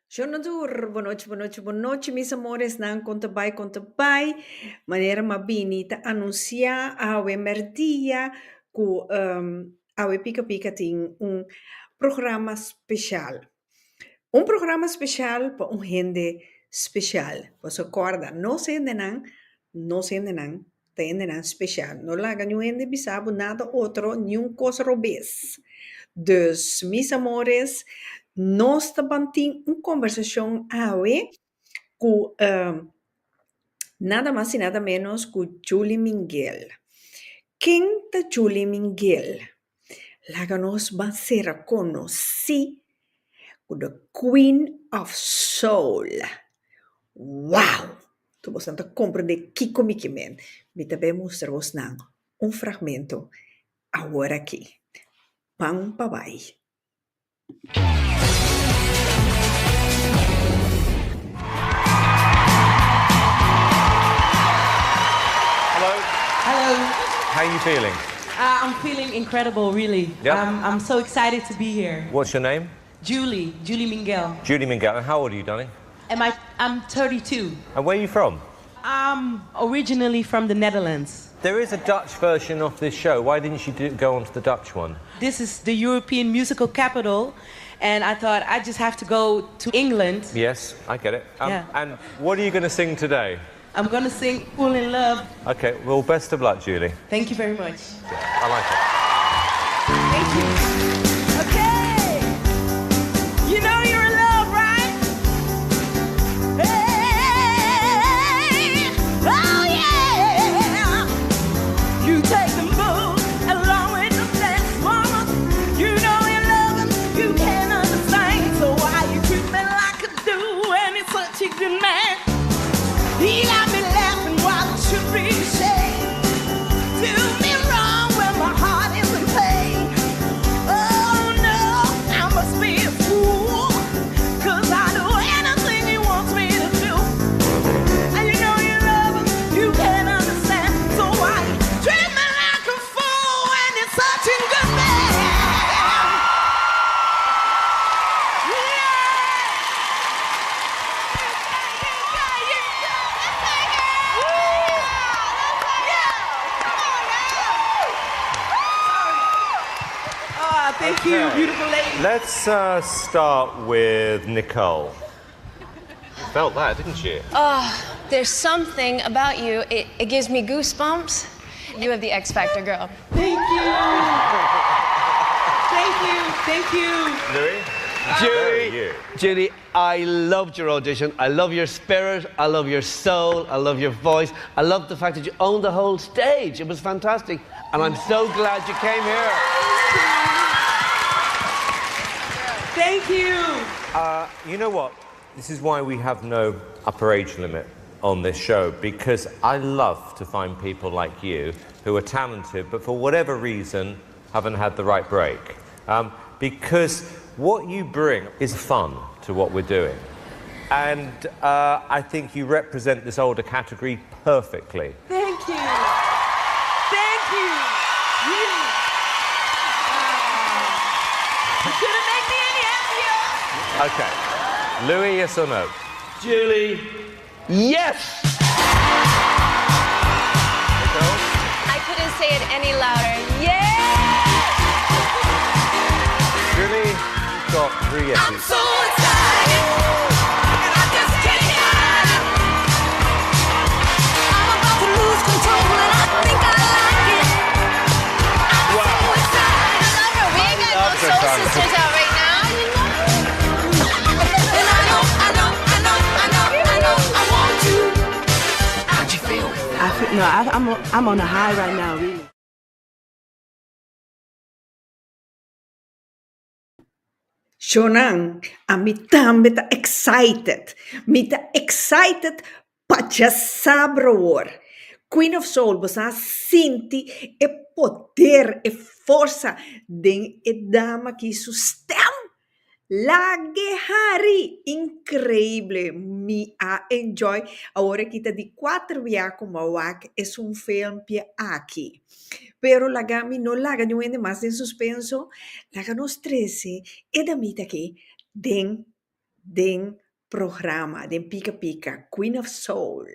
Shonantur, bonochi, bonochi, bonochi, mis amores, nan kon ta bai, kon ta bai. Manera m'a bini ta anunsiá awe mèrdia ku awe Pika Pika tin un programa speshal. Un programa speshal pa un hende speshal. Boso kòrda, nos hendenan, nos hendenan ta hendenan speshal. No laga niun hende bisa bo nada otro, niun kos robes. Dus, mis amores, nos ta ban tin un kombersashon awe ku nada mas i nada menos ku Julie Minguel. Ken ta Julie Minguel? Laga nos ban sera konosí ku the Queen of Soul. Wow! Tur bosnan ta komprendé kiko mi ke men. Mi ta bai mustra bosnan un fragmento awor aki. Ban pa bai. Hello. Hello. How are you feeling? Uh, I'm feeling incredible, really. Yeah. Um, I'm so excited to be here. What's your name? Julie, Julie Minguel. Julie Minguel. And how old are you, darling? Am I? I'm 32. And where are you from? I'm originally from the Netherlands. There is a Dutch version of this show. Why didn't you do, go on to the Dutch one? This is the European musical capital, and I thought I just have to go to England. Yes, I get it. Um, Yeah. And what are you going to sing today? I'm gonna sing Fool in Love. Okay, well, best of luck, Julie. Thank you very much. I like it. Thank you. Okay. You know you're in love, right? Hey, oh yeah. You take the move along with the best woman. You know you love him, you can't understand. So why you treat me like a do and he's such a good man? He got me laughing while it should be shame. Do me wrong when my heart is in pain. Oh no, I must be a fool. 'Cause I do anything he wants me to do. And you know you love him, you can't understand. So why you treat me like a fool when you're such a good man? Oh, thank you, Okay. beautiful lady. Let's uh, start with Nicole. You felt that, didn't you? There's something about you. It, it gives me goosebumps. You have the X Factor, girl. Thank you. Thank you. Thank you. Louis? Very Julie, you. Julie, I loved your audition. I love your spirit. I love your soul. I love your voice. I love the fact that you owned the whole stage. It was fantastic. And I'm so glad you came here. Thank you. You know what? This is why we have no upper age limit on this show, because I love to find people like you who are talented, but for whatever reason haven't had the right break. Um, because what you bring is fun to what we're doing. And uh, I think you represent this older category perfectly. Thank you. Thank you. Really. Wow. You couldn't make me any happier. Okay. Louis, yes or no? Julie, yes! Nicole? I couldn't say it any louder. Yeah! Julie, you've got three I'm yeses. so excited, and I just can't hide it. I'm about to lose control, and I think I like it. I'm so excited. I love her. We ain't got no love soul her song. sisters out right now. You know? And I know, I know, I know, I know, I know, I want you. How'd you feel? I feel, no, I, I'm, I'm on a high right now, really. Shonan, ami tambe ta excited. Mi ta excited pa djasabra awor. Queen of Soul, bo sa sinti e poder, e forsa den e dama aki su stem. Lag'e hari! Increíble! Mi a enjoy. Awor aki ta di cuater bia cu mi a wak esun filmpje aki. Pero laga mi no laga niun hende mas den suspenso, laga nos trece e damita aki den den programa, den Pika Pika, Queen of Soul.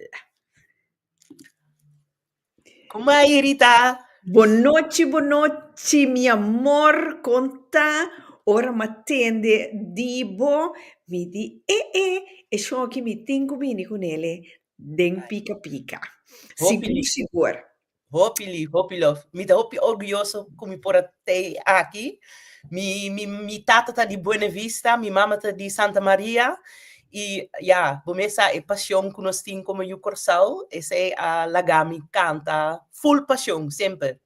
Kon bai, Rita? Bonochi, bonochi, mi amor, kon ta? Ora m'a tende di bo, mi di e e, e shoki mi tin ku bini kunele den Pika Pika. Hopi Sigur, lief. sigur. Hopi lief, hopi lof. Mi ta hopi orguyoso ku mi por a tei aki. Mi, mi, mi tata ta di Buena Vista, mi mama ta di Santa Maria. I ya, bo mes sa e pasion ku nos tin komo yu Kòrsou, esei a laga mi kanta full pasion semper.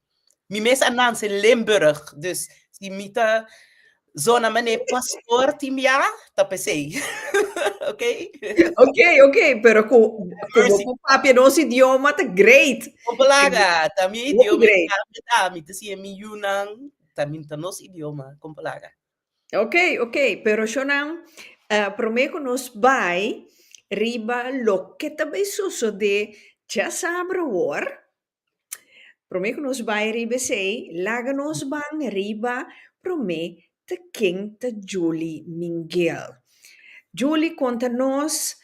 Mi mes a nanse Limburg, dus si mi ta zona manera pastor tin bia, ta p'esei. Ok? Ok, ok, pero ku ku bo por papia nos idioma ta great. Bo por laga, ta mi Hopi idioma great. ta mi ta siña mi yunan, ta mi ta nos idioma, kon por laga. Ok, ok, pero shownan, promé ku nos bai riba loke ta bai sosodé djasabra awor, Promé ku nos bai riba esei, laga nos ban riba promé ta ken ta Julie Minguel. Julie konta nos,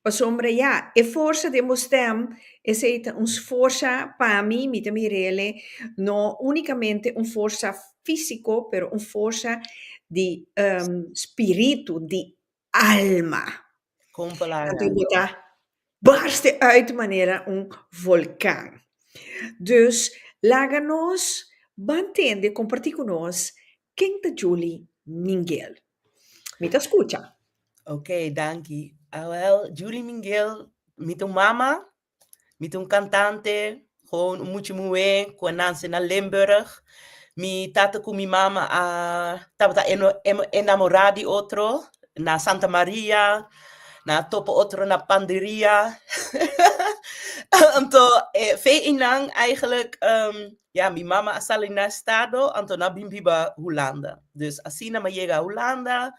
pasobra ya, e forsa den bo stèm, esei ta un forsa pa mi, mi ta mir'el no únikamente un forsa físiko, pero un forsa di spiritu, di alma. Kon palabra. Anto bo ta barste uit manera un volkan. Dus laga nos ban tende, kompartí ku nos ken ta Julie Minguel. Mi ta skucha. Ok, danki. Awel, Julie Minguel, mi ta un mama, Mi ta un kantante, gewoon un mucha muhé ku a nanse na Limburg. Mi tata ku mi mama a tabata enamorá di otro na Santa Maria, nan a topa otro na panderia. Anto fe einan eigenlijk ya mi mama a sali na estado anto nan a bin biba Hulanda. Dus asina mi a yega Hulanda,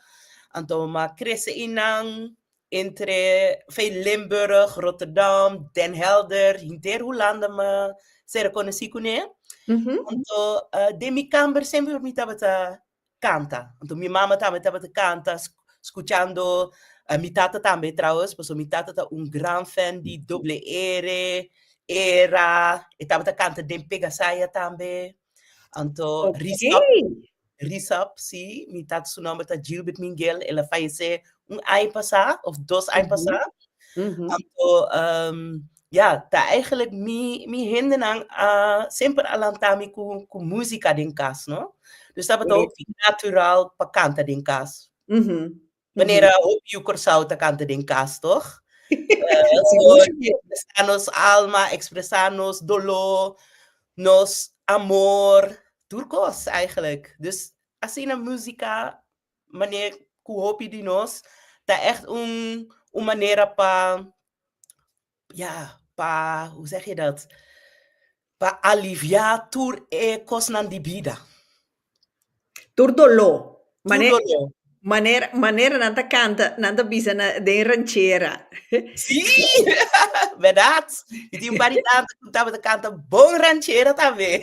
anto mi a krese einan. Entre fe Limburg, Rotterdam, Den Helder, henter Hulanda mi ser konosí kuné. Anto den mi kamber semper mi tabata kanta. Anto mi mama tambe tabata kanta skuchando mi tata tambe trouwens, pasobra mi tata ta un gran fan di Doble Ere, Era, e tabata kanta den Pegasaya tambe. Anto Risap, Risap, sí, mi tata su nomber ta Gilbert Minguel, el a fayesé un aña pasá, of dos aña pasá. Anto, ya, ta eigenlijk mi, mi hendenan a semper a lanta mi ku, ku músika den kas, no? Dus tabata hopi natural pa kanta den kas. Manera hopi yu Kòrsou ta kanta den kas, tòg? Ekspresá nos alma, ekspresá nos doló, nos amor, tur kos eigenlijk. Dus asina músika, manera ku hopi di nos, ta ègt un un manera pa, ya, pa, hoe zeg je dat? Pa aliviá tur e kosnan di bida. Tur doló. Tur doló. Manera, manera nan ta kanta, nan ta bisa na, den ranchera. Sí, bèrdat. Mi tin un par di tante ku tabata kanta bon ranchera tambe.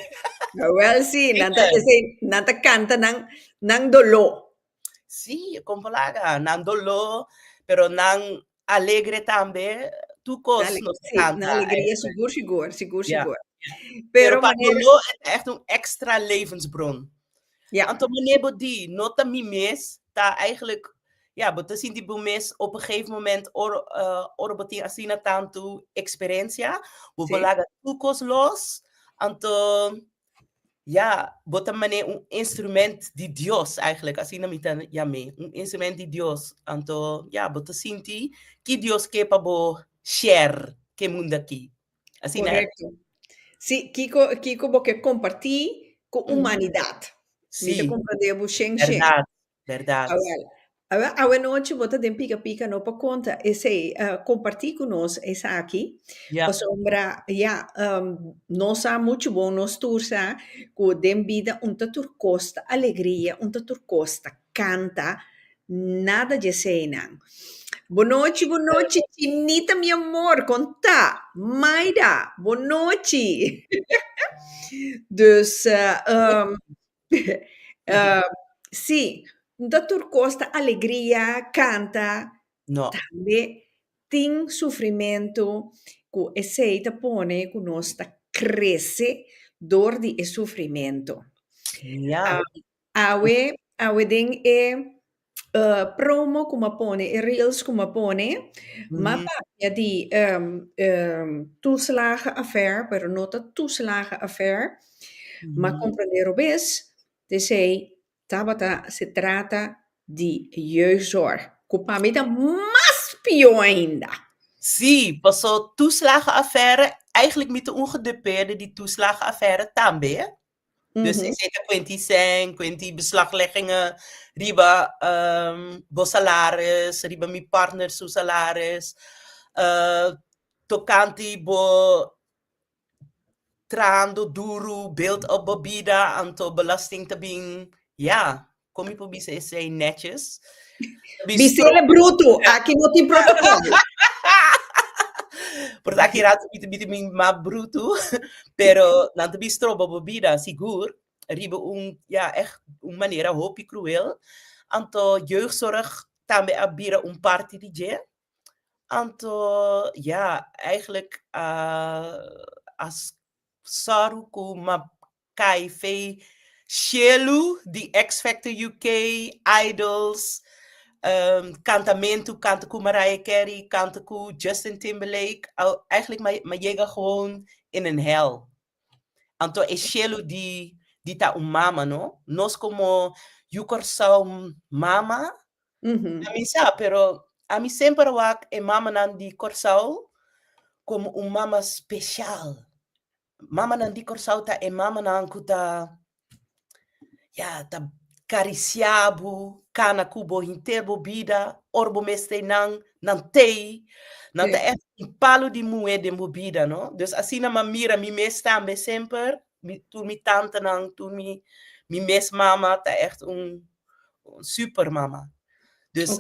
Wel sí, nan ta, esei, nan ta kanta nan, nan doló. Sí, kon por laga, nan doló, pero nan alegre tambe, tur kos nos ta Sí, nan kanta alegria eigenlijk. sigur, sigur, sigur, Ja, sigur. ja. Pero Pero pa manera doló e ta echt un extra levensbron. Ja. Anto manera bo di, no ta mi mes, ta eigenlijk, ja, bo ta sinti bo mes op een gegeven moment ora, ora bo tin asina tantu experiencia, bo por laga tur kos los, anto Ja, bo ta manera un instrument di Dios eigenlijk, asina mi ta yam'é, un instrument di Dios. Anto, ja, bo ta sinti ki Dios ke pa bo share ke mundu aki. Asina. Correcto. Sí, kiko, kiko bo ke kompartí ku humanidat. Mi ta komprendé bo shen shen. Berdad, Berdad. Awel, awel, awe nochi bo ta den Pika Pika no pa konta esei, kompartí ku nos esaki. Ja. Pasobra, ya, nos sa muchu bon, nos tur sa ku den bida un ta tur kos ta alegria, un ta tur kos ta kanta, nada di eseinan. Bonochi, bonochi, Chinita mi amor, kon ta? Maida, bonochi. Dus, sí. No ta tur kos ta alegria, kanta. No. Tambe tin sufrimentu ku esei ta pone ku nos ta krese dor di e sufrimentu. Ja. Awe, awe den e promo ku m'a pone, e reels ku m'a pone, m'a papia di toeslagenaffaire, pero no ta toeslagenaffaire, m'a komprendé robes, t'esei tabata se trata di jeugdzorg, ku pa mi ta mas pió ainda. Sí, paso toeslagenaffaire, eigenlijk mi ta un gedupeerde di toeslagenaffaire tambe. Dus esei ta kuenti sèn, kuenti beslagleggingen riba bo salaris, riba mi partner su salaris, tokante bo trahando duru, build up bo bida, anto belasting ta bin, ya, kon mi por bisa esei netjes? Bisele brutu, aki no tin protokòl. Por ta aki rato mi ta bita mi mas brutu, pero nan ta bin stroba bo bida sigur, riba un, ya, echt un manera hopi cruel. Anto jeugdzorg tambe a bira un parti di dje. Anto, ya, eigenlijk a sòru ku m'a kai fei shelu di X Factor UK, Idols, kantamentu, kanta ku Mariah Carey, kanta ku Justin Timberlake. Eigenlijk m'a yega gewoon in een hel. Anto e shelu di di ta un mama, no? Nos komo yu Kòrsou mama, ami sa, pero ami semper a wak e mamanan di Kòrsou komo un mama speshal. Mamanan di Kòrsou ta e mamanan ku ta, ya, ta karisiá bo, kana ku bo henter bo bida, ora bo mester nan, nan t'ei. Nan ta ègt un palu di muhé den bo bida, no? Dus asina m'a mira mi mes tambe semper, mi tur mi tantenan, tur mi mi mes mama ta ègt un un super mama. Dus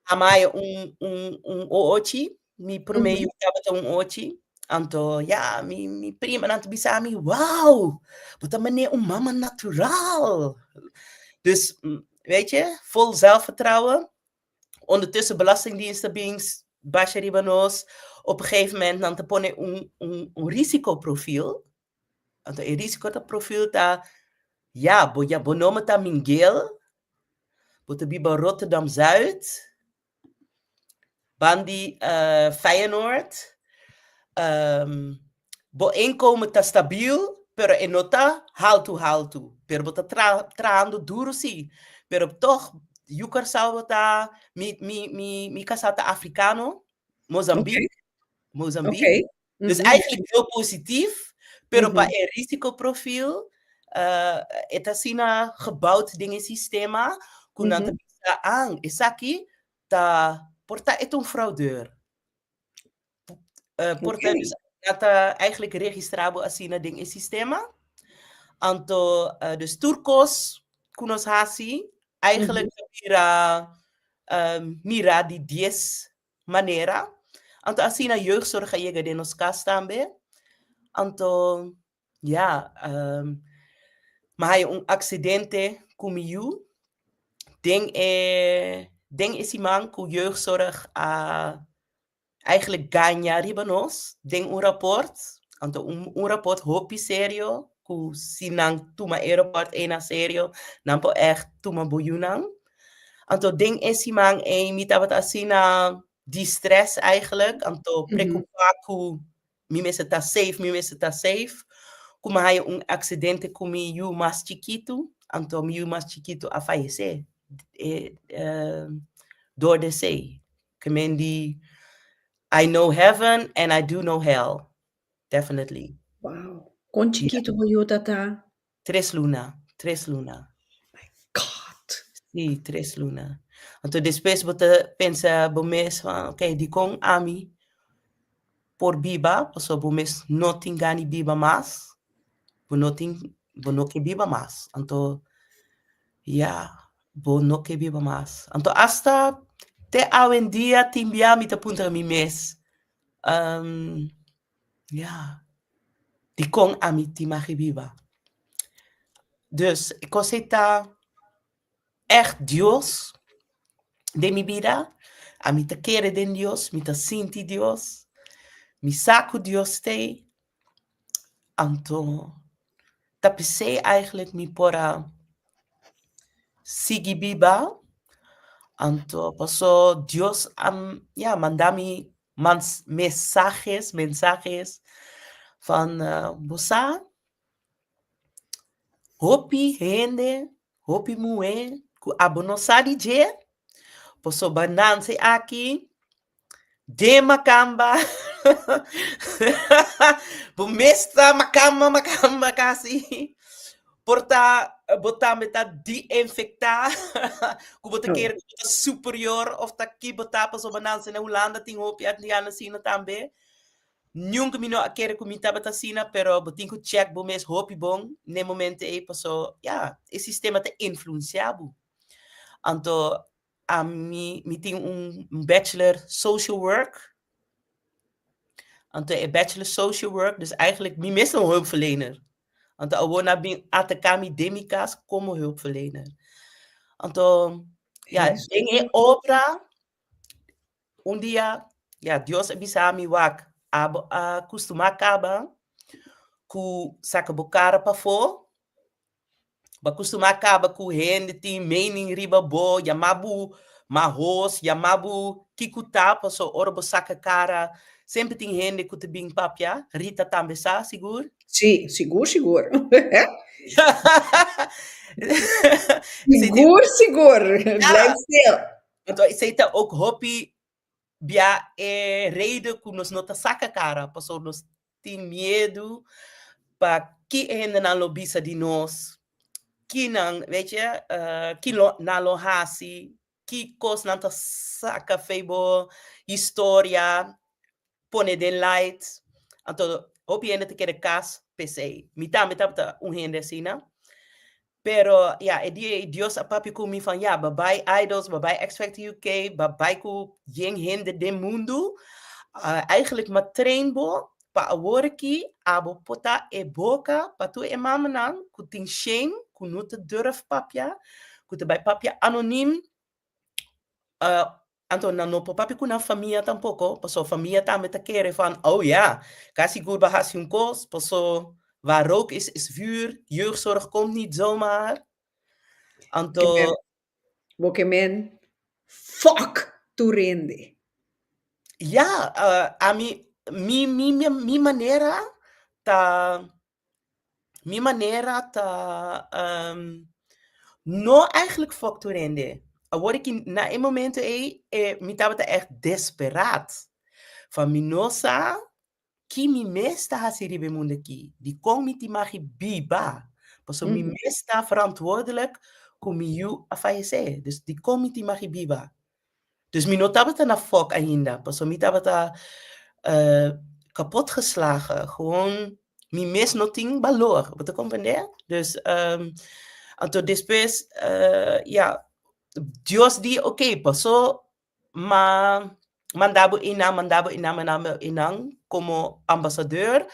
a m'a haya un un un oochi Mi promé yu tabata un ochi, anto ya, mi mi primanan ta bisa mi, wow, bo ta manera un mama natural. Dus, weet je, vol zelfvertrouwen. Ondertussen Belastingdienst ta bin basha riba nos. Op een gegeven moment nan ta pone un un un risicoprofiel. Anto e risicoprofiel ta, ya, bo ya bo nomber ta Mingel, bo ta biba Rotterdam Zuid, Bandi Feyenoord. Bo inkomen ta stabiel, pero e no ta haltu haltu. Pero bo ta trahando duru si. Pero tog, yu Kòrsou bo ta, mi mi mi mi kasá ta afrikano, Mozambique, Mozambique. Dus eigenlijk heel positief, pero pa e risicoprofiel, e ta asina gebouwd den e sistema ku nan ta bisa, ah, esaki ta, por ta e ta un fraudeur. Por ta, dus nan ta eigenlijk registra bo asina den e sistema. Anto, dus tur kos ku nos hasi, eigenlijk ta bira mira di dies manera. Anto asina jeugdzorg a yega den nos kas tambe. Anto ya, mi a haya un aksidente ku mi yu den e den e siman ku jeugdzorg a eigenlijk gaña riba nos den un raport. Anto un un raport hopi serio ku si nan tuma e raport ei na serio nan por ègt tuma bo yunan. Anto den e siman ei mi tabata asina di stress eigenlijk, anto preocupa ku mi mester ta safe, mi mester ta safe, ku mi a haya un accidente ku mi yu mas chikitu, anto mi yu mas chikitu a fayece door de esei. Ke men di I know heaven and I do know hell, definitely. Wow, kon chikitu bo yu ta ta? Tres luna, tres luna. My God! Sí, tres luna. Anto despues bo ta pensa bo mes van, ok, dikon ami por biba, pasobra bo mes no tin gana di biba mas, bo no tin, bo no ke biba mas. Anto, ya, bo no ke biba mas. Anto asta te awendia tin bia mi ta puntra mi mes, Ya. Dikon ami tin mag biba? Dus, e kos ei ta, Echt Dios den mi bida. Ami ta kere den Dios, mi ta sinti Dios. Mi sa ku Dios t'ei. Anto ta p'esei eigenlijk mi por a sigui biba. Anto paso Dios a ya manda mi mans mesahes mensahes van bo sa hopi hende Hopi muhé ku abo no sa di dje, pasobra Nancy aki den makamba, bo mes ta makamba makamba kasi, por ta bo tambe ta diinfektá, ku bo ta kere ku bo ta superior òf ta ki bo ta, pasobra Nancy na Hulanda tin hopi antiano asina tambe. Nunca mi no a kere cu mi tabata asina, pero bo tin cu check bo mes hopi bon n'e momento ei, paso ya, e sistema ta influencia bo. Anto ami, mi tin un bachelor social work, anto e bachelor social work, dus eigenlijk mi mes ta un hulpverlener. Anto awor nan a bin ataka mi den mi cas como hulpverlener. Anto ya, den e obra Un dia, ya, Dios a bisa mi, Wak, abo a kustumá kaba ku saka bo kara pafó, bo a kustumá kaba ku hende tin mening riba bo, yama bo mahos, yama bo kiko ta, pasobra ora bo saka kara, semper tin hende ku ta bin papia. Rita tambe sa, sigur? Sí, sigur, sigur. Sigur, sigur. Blijf stil. Anto esei ta ook hopi bia e reden ku nos no ta saka kara, pasobra nos tin miedu pa ki e hendenan lo bisa di nos, ki nan, weet je, ki lo nan lo hasi, ki kos nan ta saka fei bo historia, pone den light. Anto hopi hende ta kere kas p'esei. Mi tambe tabata un hende asina. Pero ya, e dia ei Dios a papia ku mi van ya, bo bai Idols, bo bai X Factor UK, bo bai ku yen hende den mundu. Eigenlijk m'a train bo pa awor aki abo por ta e boka pa tur e mamanan ku tin shame, ku no ta durf papia, ku ta bai papia anonim. Anto nan no por papia ku nan famia tampoko, pasobra famia tambe ta kere van, oh ya, kasi sigur bo a hasi un kos, paso waar rook is, is vuur, jeugdzorg komt niet zomaar. Anto. Bo ke men fuck tur hende. Ya, ami, mi, mi, mi manera ta. Mi manera ta no eigenlijk fuck tur hende. Awor aki na e momento ei e mi tabata echt desperat. Van mi no sa ki mi mes ta hasi riba e mundo aki. Dikon mi tin mag biba? Pasobra mi mes ta verantwoordelijk ku mi yu a fayesé. Dus dikon mi tin mag biba? Dus mi no tabata na fuck ainda, pasobra mi tabata kapot geslagen. Gewoon mi mes no tin balor, bo ta comprende? Dus anto despues ya, Dios di oké, paso m'a manda bo einan, manda bo einan, manda bo einan como ambasador,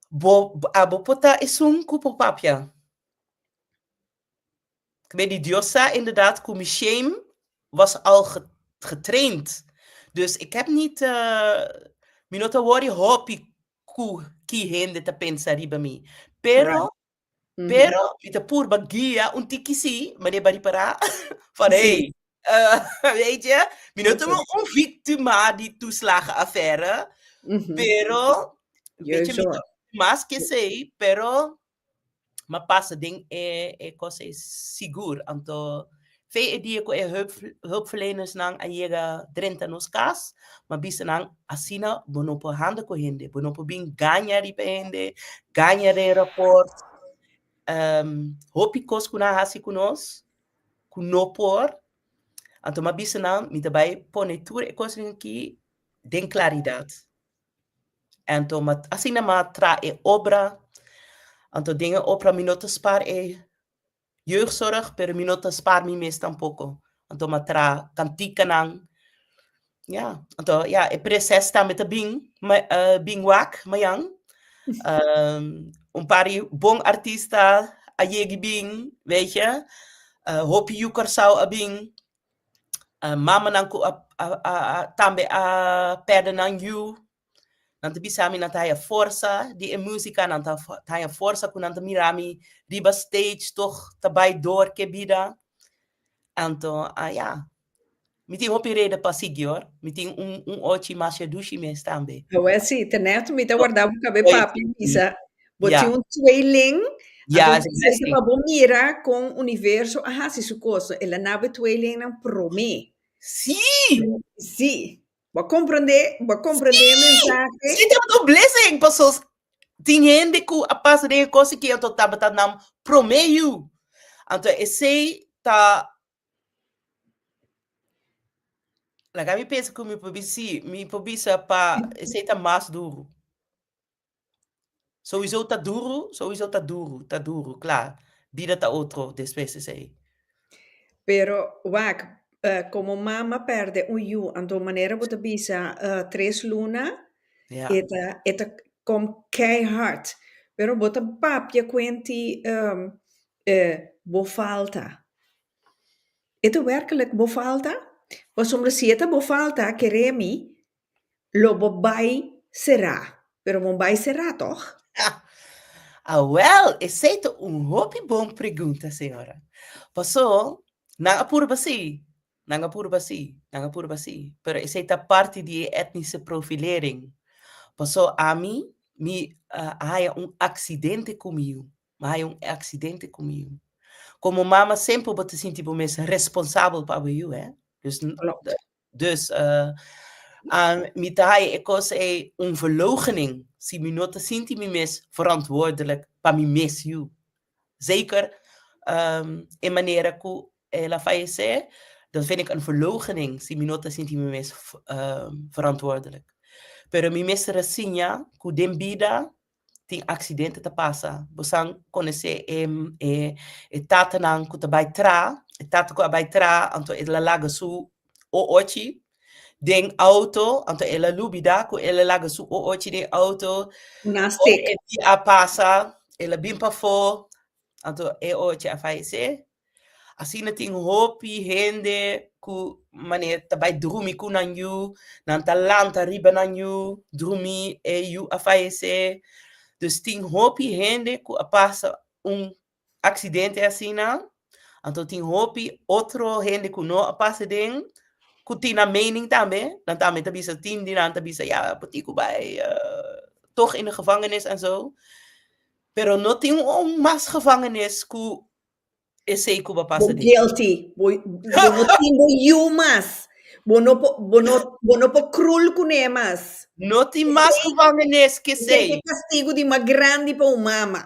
bo abo por ta esun ku por papia. Ik weet di Dios sa inderdaad ku mi shame was al getraind. Dus ik heb niet, mi no ta worry hopi ku ki hende ta pensa riba mi. Pero, pero mi ta purba guia un tiki si, manera bo ripará, van hey, weet je, mi no ta un víctima di toeslagenaffaire, pero, weet je, mi ta mas ke esei, pero m'a pasa den e e kos ei sigur. Anto fe e dia ku e hulp hulpverlenersnan a yega drenta nos kas, m'a bisa nan asina bo no por handa ku hende, bo no por bin gaña riba hende, gaña den raport. Hopi kos ku nan a hasi ku nos ku no por. Anto m'a bisa nan mi ta bai pone tur e kosnan aki den klaridat. Anto ma asina m'a traha e obra, anto den e obra mi no ta spaar e jeugdzorg, pero mi no ta spaar mi mes tampoko. Anto m'a traha kantikanan, ya, anto ya e prinses tambe ta bin bin wak mañan. Un par di bon artista a yegi bin, weet je. Hopi yu Kòrsou a bin, mamanan ku a a a tambe a pèrdè nan yu. Nan ta bisa mi nan ta haya forsa di e músika, nan ta haya forsa ku nan ta mira mi riba stage tog ta bai dor ku e bida. Anto ya, mi tin hopi reden pa sigui hoor. Mi tin un un ochi masha dushi mes tambe. Awel si, te net mi ta warda bo kabe papia bisa bo tin un tweeling, anto esei ta pa bo mira kon universo a hasi su kos. El a nabe tweelingnan promé. Si! Si. Bo a komprendé, bo a komprendé e mensahe? Si, tabata un blessing, pasos tin hende ku a pasa den e kos aki anto tabata nan promé yu. Anto esei ta Laga mi pensa ku mi por bisa, si, mi por bisa pa esei ta mas duru. Souiso ta duru, souiso ta duru, ta duru, kla. Bida ta otro despues esei. Pero wak, komo mama pèrdè un yu, anto manera bo ta bisa tres luna, e ta e ta kom keihard. Pero bo ta papia kuenti bo falta. E ta wèrkelijk bo falta? Pasobra si e ta bo falta, kere mi, lo bo bai será. Pero bo bai será tòg? Awèl, esei ta un hopi bon pregunta, señora. Pasó, nan a purba sí, nan a purba sí, nan a purba sí, pero esei ta parti di e etnische profilering. Pasó ami, mi a haña un aksidente ku mi yu. Mi a haña un aksidente ku mi yu. Komo mama semper bo ta sinti bo mes responsabel pa bo yu, hè. Dus, dus mi ta haña e kos ei un verloochening si mi no ta sinti mi mes verantwoordelijk pa mi mes yu. Zeker e manera ku el a fayesé, dat vind ik een verloochening si mi no ta sinti mi mes verantwoordelijk. Pero mi mester a siña ku den bida tin accidente ta pasa. Bo san conoce e, e, e tatanan cu ta bay tra, e tata cu a bay tra, anto el a laga su oochi den auto, anto el a lubida cu el a laga su oochi den auto. Una stick. E dia a pasa, el a bin pafó, anto e oochi a fayece. Asina tin hopi hende ku manera ta bai drumi ku nan yu, nan ta lanta riba nan yu, drumi e yu a fayesé. Dus tin hopi hende ku a pasa un aksidente asina, anto tin hopi otro hende ku no a pasa den, ku tin nan mening tambe, nan tambe ta bisa, tin di nan ta bisa ya bo tin ku bai tog in de gevangenis en zo. Pero no tin un mas gevangenis ku esei ku bo pasa Bo guilty. Bo, bo no tin bo yu mas. Bo no por, bo no, bo no por krul kuné mas. No tin mas gevangenis ke esei. Esei ta kastigu di mas grandi pa un mama.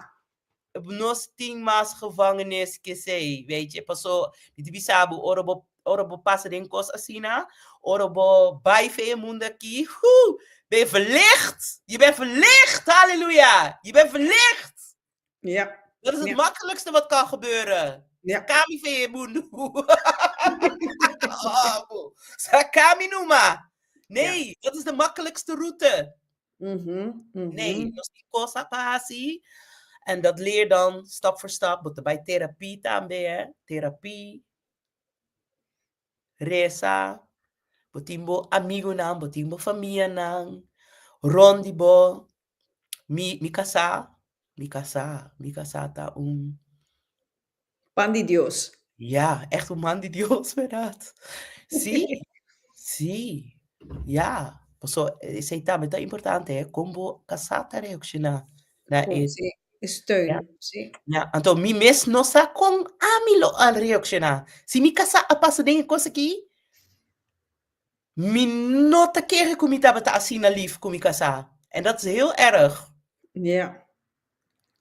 Nos tin mas gevangenis ke esei, weet je. Paso, mi ta bisa bo, ora bo, ora bo pasa den kos asina, ora bo bai fe e mundu aki, huu, ben je verlicht! Je bent verlicht! Halleluja! Je bent verlicht! Ja. Dat is het makkelijkste wat kan gebeuren. Ja. Kami ve e mundu. Sakami numa. Nee, dat is de makkelijkste route. Nee, nos tin kos a pa hasi. En dat leer dan stap voor stap. Bo ta bai therapie tambe, hè. Therapie. Resa. Bo tin bo amigunan, bo tin bo famianan. Rond di bo. Mi, mi kasá, mi kasá, mi kasá ta un. Pan di Dios. Ja, echt un man di Dios, bèrdat. Sí, sí, ja. Paso esei tambe ta importante, hè, kon bo kasá ta reakshoná na e. Sí, e steun, sí. Ja, anto mi mes no sa kon ami lo a reakshoná. Si mi kasá a pasa den e kos aki, Mi no ta kere ku mi tabata asina lief ku mi kasá. En dat is heel erg. Ja.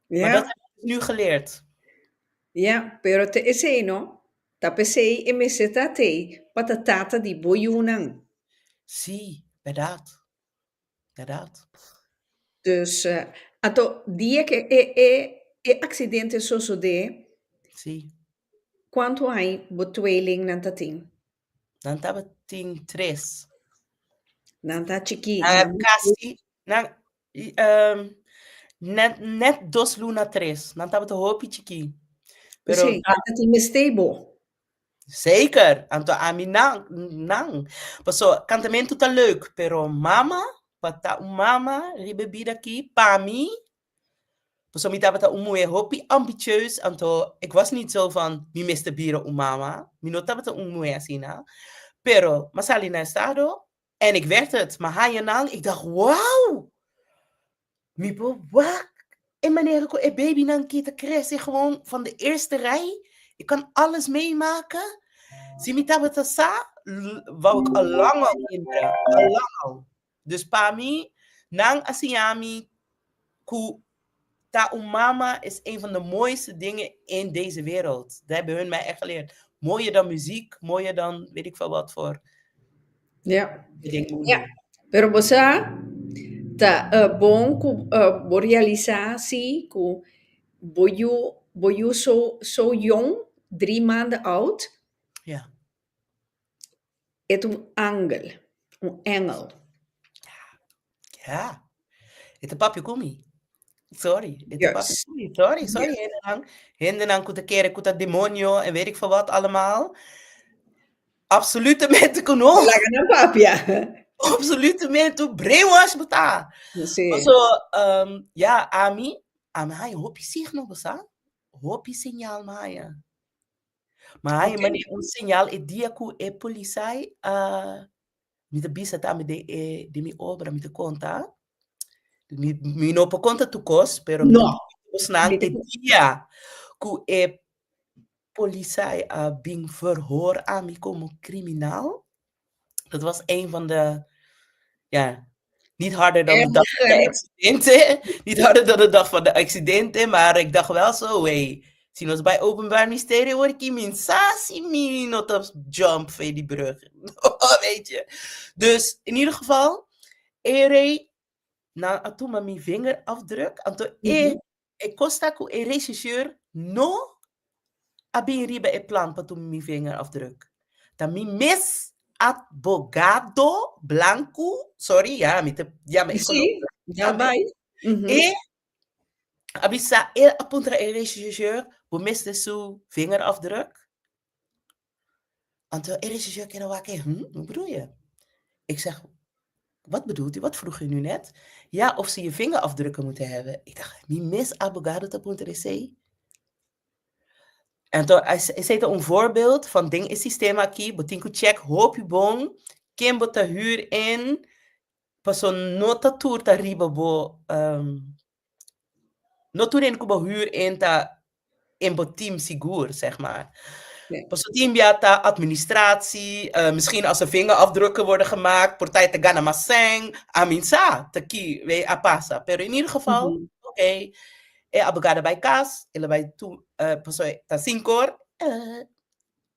Maar dat heb ik nu geleerd. Ja, pero te esei no. Ta p'esei e mester ta tei pa ta tata di bo yunan. Sí, bèrdat. Bèrdat. Dus, anto dia ku e e e aksidente sosodé, Sí. kuantu aña bo tweelingnan ta tin? Nan tabatin tres. Nan ta chikí. Nan kasi, nan, um, net, net dos luna tres. Nan tabata hopi chikí. Pero Sí, ta tin mester bo. Zeker, anto ami nan, nan. Paso, kantamentu ta leuk, pero mama, pa ta un mama riba e bida aki, pa mi, paso mi tabata un muhé hopi ambitieus, anto ik was niet zo van mi mester bira un mama, mi no tabata un muhé asina, pero m'a sali na estado en ik werd het, m'a haña nan, ik dacht wauw! Mi por wak e manera ku e babynan ki ta krese gewoon van de eerste rij. Ik kan alles meemaken. Si mi tabata sa, wou ik al lang al kinderen. Al lang al. Dus pa mi, nan a siña mi ku ta un mama is een van de mooiste dingen in deze wereld. Dat hebben hun mij echt geleerd. Mooier dan muziek, mooier dan weet ik veel wat voor ding moet Ja. doen. Pero bo sa, ta bon ku bo realisá si ku bo yu, bo yu so, so yong, drie maanden oud, e ta un angel, un engel. Ja. E ta papia ku mi. Sorry. E ta papia ku mi. Sorry, sorry, hendenan. Hendenan ku ta kere ku ta demonio en weet ik veel wat allemaal. Absolutamente ku no. Laga nan papia. Absolutamente, brainwash bo ta. Sí. Paso, ja, ami, ami haña hopi signo, bo sa? Hopi señal mi haña. Mi haña manera un señal e dia ku e polisai a, mi ta bisa tambe den e, den mi obra mi ta konta, mi, mi no por konta tur kos, pero mi ta No. bisa bosnan Mi ta e dia ku e polisai a bin verhoor ami komo kriminal, dat was een van de, ja, niet harder dan de dag van de accidenten, niet harder dan de dag van de accidenten, maar ik dacht wel zo, hey, si nos bai openbaar ministerie word ik min sa si mi no ta jump van die brug. Weet je. Dus in ieder geval, ere na a tuma mi vingerafdruk, anto e e kosta ku e regisseur no a bin riba e plan pa tuma mi vingerafdruk. Ta mi mes abogado blanku, sorry, ja, mi ta yama e kolor Sí, blanku ya tambe. bai. E a bisa, e a puntra e regisseur, bo mester su vingerafdruk? Anto e regisseur keda wak e, hm, hoe bedoel je? Ik zeg, wat bedoelt u? Wat vroeg u nu net? Ja, of ze je vingerafdrukken moeten hebben. Ik dacht, mi mes abogado ta puntra esei? Anto, esei ta un voorbeeld van den e sistema aki, bo tin ku check hopi bon ken bo ta huur in, paso no ta tur ta riba bo, no tur hende ku bo huur in ta in bo team sigur, zeg maar. Paso tin bia ta administratie, misschien als er vingerafdrukken worden gemaakt, partij ta gana mas sèn, ami sa ta ki wei a pasa. Pero in ieder geval, oké, e abogado bai kas, el a bai tu, paso ta sinkor,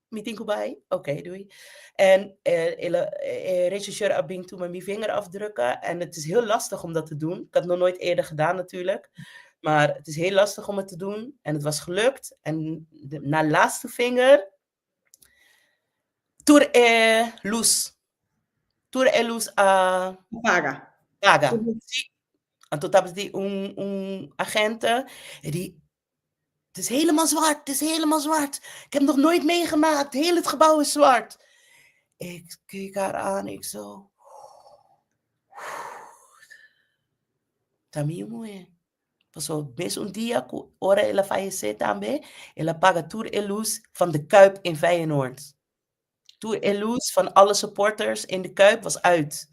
mi tin ku bai, oké, doei. En el a, e regisseur a bin tuma mi vingerafdrukken en het is heel lastig om dat te doen. Ik had nog nooit eerder gedaan natuurlijk. Maar het is heel lastig om het te doen. En het was gelukt. En de, na laatste vinger, tur e luz. Tur e luz a Paga. paga. Sí. Anto tabata di un, un agente e di, het is helemaal zwart, het is helemaal zwart. Ik heb nog nooit meegemaakt, heel het gebouw is zwart. Ik keek haar aan, ik zo. Ta mi muhé. Paso mes un dia ku ora el a fallecé tambe, el a paga tur e luz van de Kuip in Feyenoord. Tur e luz van alle supporters in de Kuip was uit.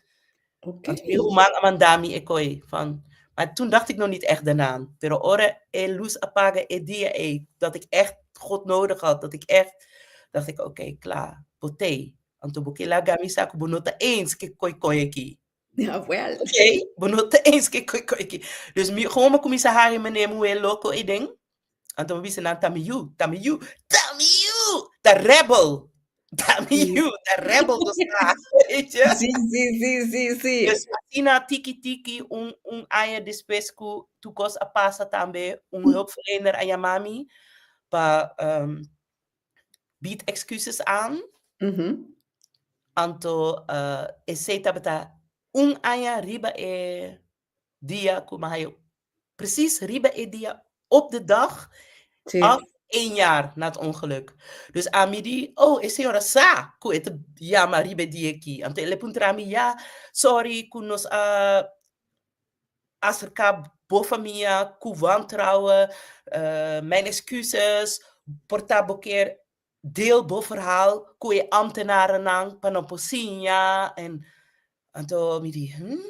Want mi ruman a manda mi e koi van. Maar toen dacht ik nog niet echt daarna. Pero ora e luz a paga e dia ei, dat ik echt God nodig had, dat ik echt, dacht ik, oké, klaar, bo t'ei. Anto bo ke laga mi sa ku bo no ta eens ke koi koi aki. Jawel. Oké, bo no ta eens ke koi koi aki. Dus mi gewoon a kuminsá hari meneer muhé loko ei den. Anto mi bisa nan, ta mi yu, ta mi yu, ta mi yu, ta rebel. Ta mi yu, ta rebel nos ta, weet je. Sí, sí, sí, sí, sí. Dus asina tiki tiki un, un aña despues ku tur kos a pasa tambe un hulpverlener a yama mi pa bied excuses aan. Anto esei tabata un aña riba e dia ku mi a haña, precies riba e dia op de dag af. Eén jaar na het ongeluk. Dus ami di, oh, e señora sa ku e ta yama riba e dia aki. Anto el a puntra mi, ya, sorry ku nos a aserká bo famia ku wantrouwen, mijn excuses, por ta bo kier deel bo verhaal ku e ambtenarennan pa nan por siña en anto mi di hm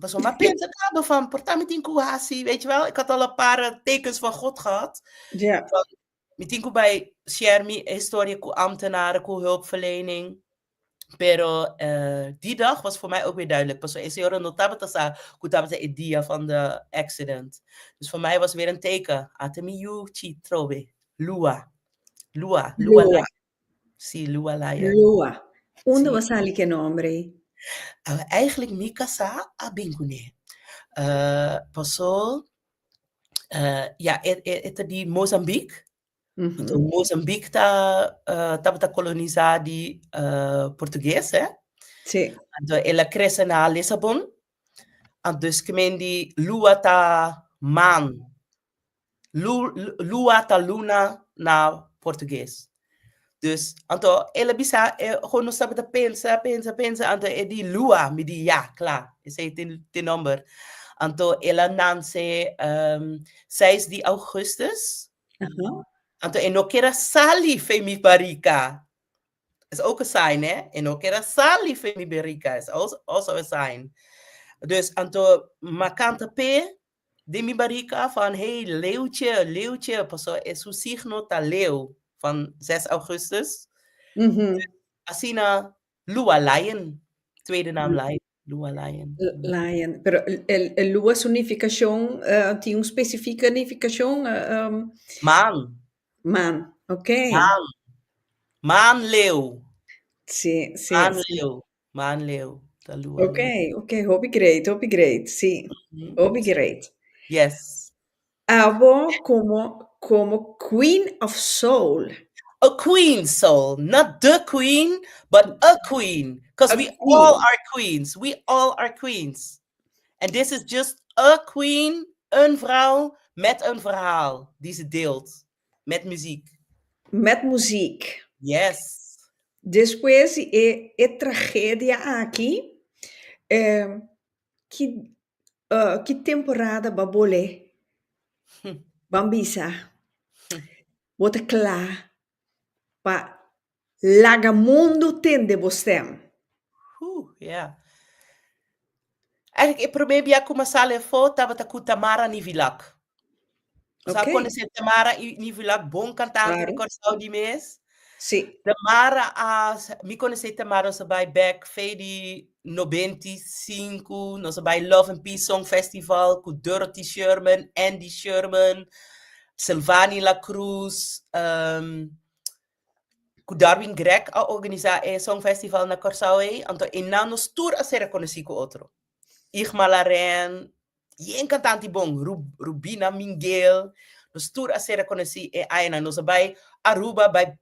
pasobra mi a pensa kaba van por ta mi tin ku hasi weet je wel ik had al een paar tekens van God gehad van mi tin ku bai share mi historia ku ambtenaren ku hulpverlening pero die dag was voor mij ook weer duidelijk pasobra e señora no tabata sa ku tabata e dia van de accident dus voor mij was weer een teken ata mi yu chi trobe lua Lua, Lua. Lua. Sí, Lua Lion. Lua. Unda Sí. bo a sali ku e nomber ei? Ah, eigenlijk mi kasá a bin kuné. Uh, pasó, uh, ja, e, e, e ta di Mozambique. Anto Mozambique ta, uh, tabata kolonisá di uh, Portugues, hè? Sí. Anto el a krese na Lissabon. Anto dus ke men di Lua ta maan. Lu, lua ta luna na portugues. Dus, anto, el a bisa, e, gewoon nos tabata pensa, pensa, pensa, anto e di lua, mi di ja, kla, esei tin, tin nomber. Anto el a nanse um, 6 di augustus, anto e no kier a sali fe mi barika. Is ook een sign, hè? E no kier a sali fe mi barika, is also, also a sign. Dus, anto, m'a kanta p'e, Den mi barika van hey leeuwtje, leeuwtje, paso e su signo ta leeuw van 6 augustus. Asina Lua Lion, tweede naam Lion, Lua Lion. Lion, pero el el lua su nifikashon tin un spesifike nifikashon? Maan. Maan, ok. Maan, maan leeuw. Sí, sí. Maan leeuw. Maan leeuw, ta lua. Ok, ok, hopi great, hopi great, sí, hopi great. Yes. Abo como, como Queen of Soul. A queen soul, not the queen, but a queen. Because A we all queen. are queens. We all are queens. And this is just a queen, een vrouw met een verhaal die ze deelt. Met muziek. Met muziek. Yes. Despues di e e tragedia aki, ki ki temporada bo a bol'é? Ban bisa, bo ta kla pa laga mundu tende bo stèm. Oeh, ja. Eigenlijk e promé bia ku mi a sali afó tabata ku Tamara Nivillac. Nos a Ok. konosé Tamara Nivillac, bon kantante di Claro. Kòrsou di mes. Sí. Tamara a, mi konosé Tamara nos a bai bèk fe di 95, nos a bai Love and Peace Song Festival ku Dorothy Sherman, Andy Sherman, Silvani La Cruz, ku Darwin Gregg a organisá e Song Festival na Kòrsou ei, anto einan nos tur a ser rekonosí ku otro. Igma Laren, yen kantante bon, Rubina Minguel, nos tur a ser rekonosí e añanan. Nos a bai Aruba, bai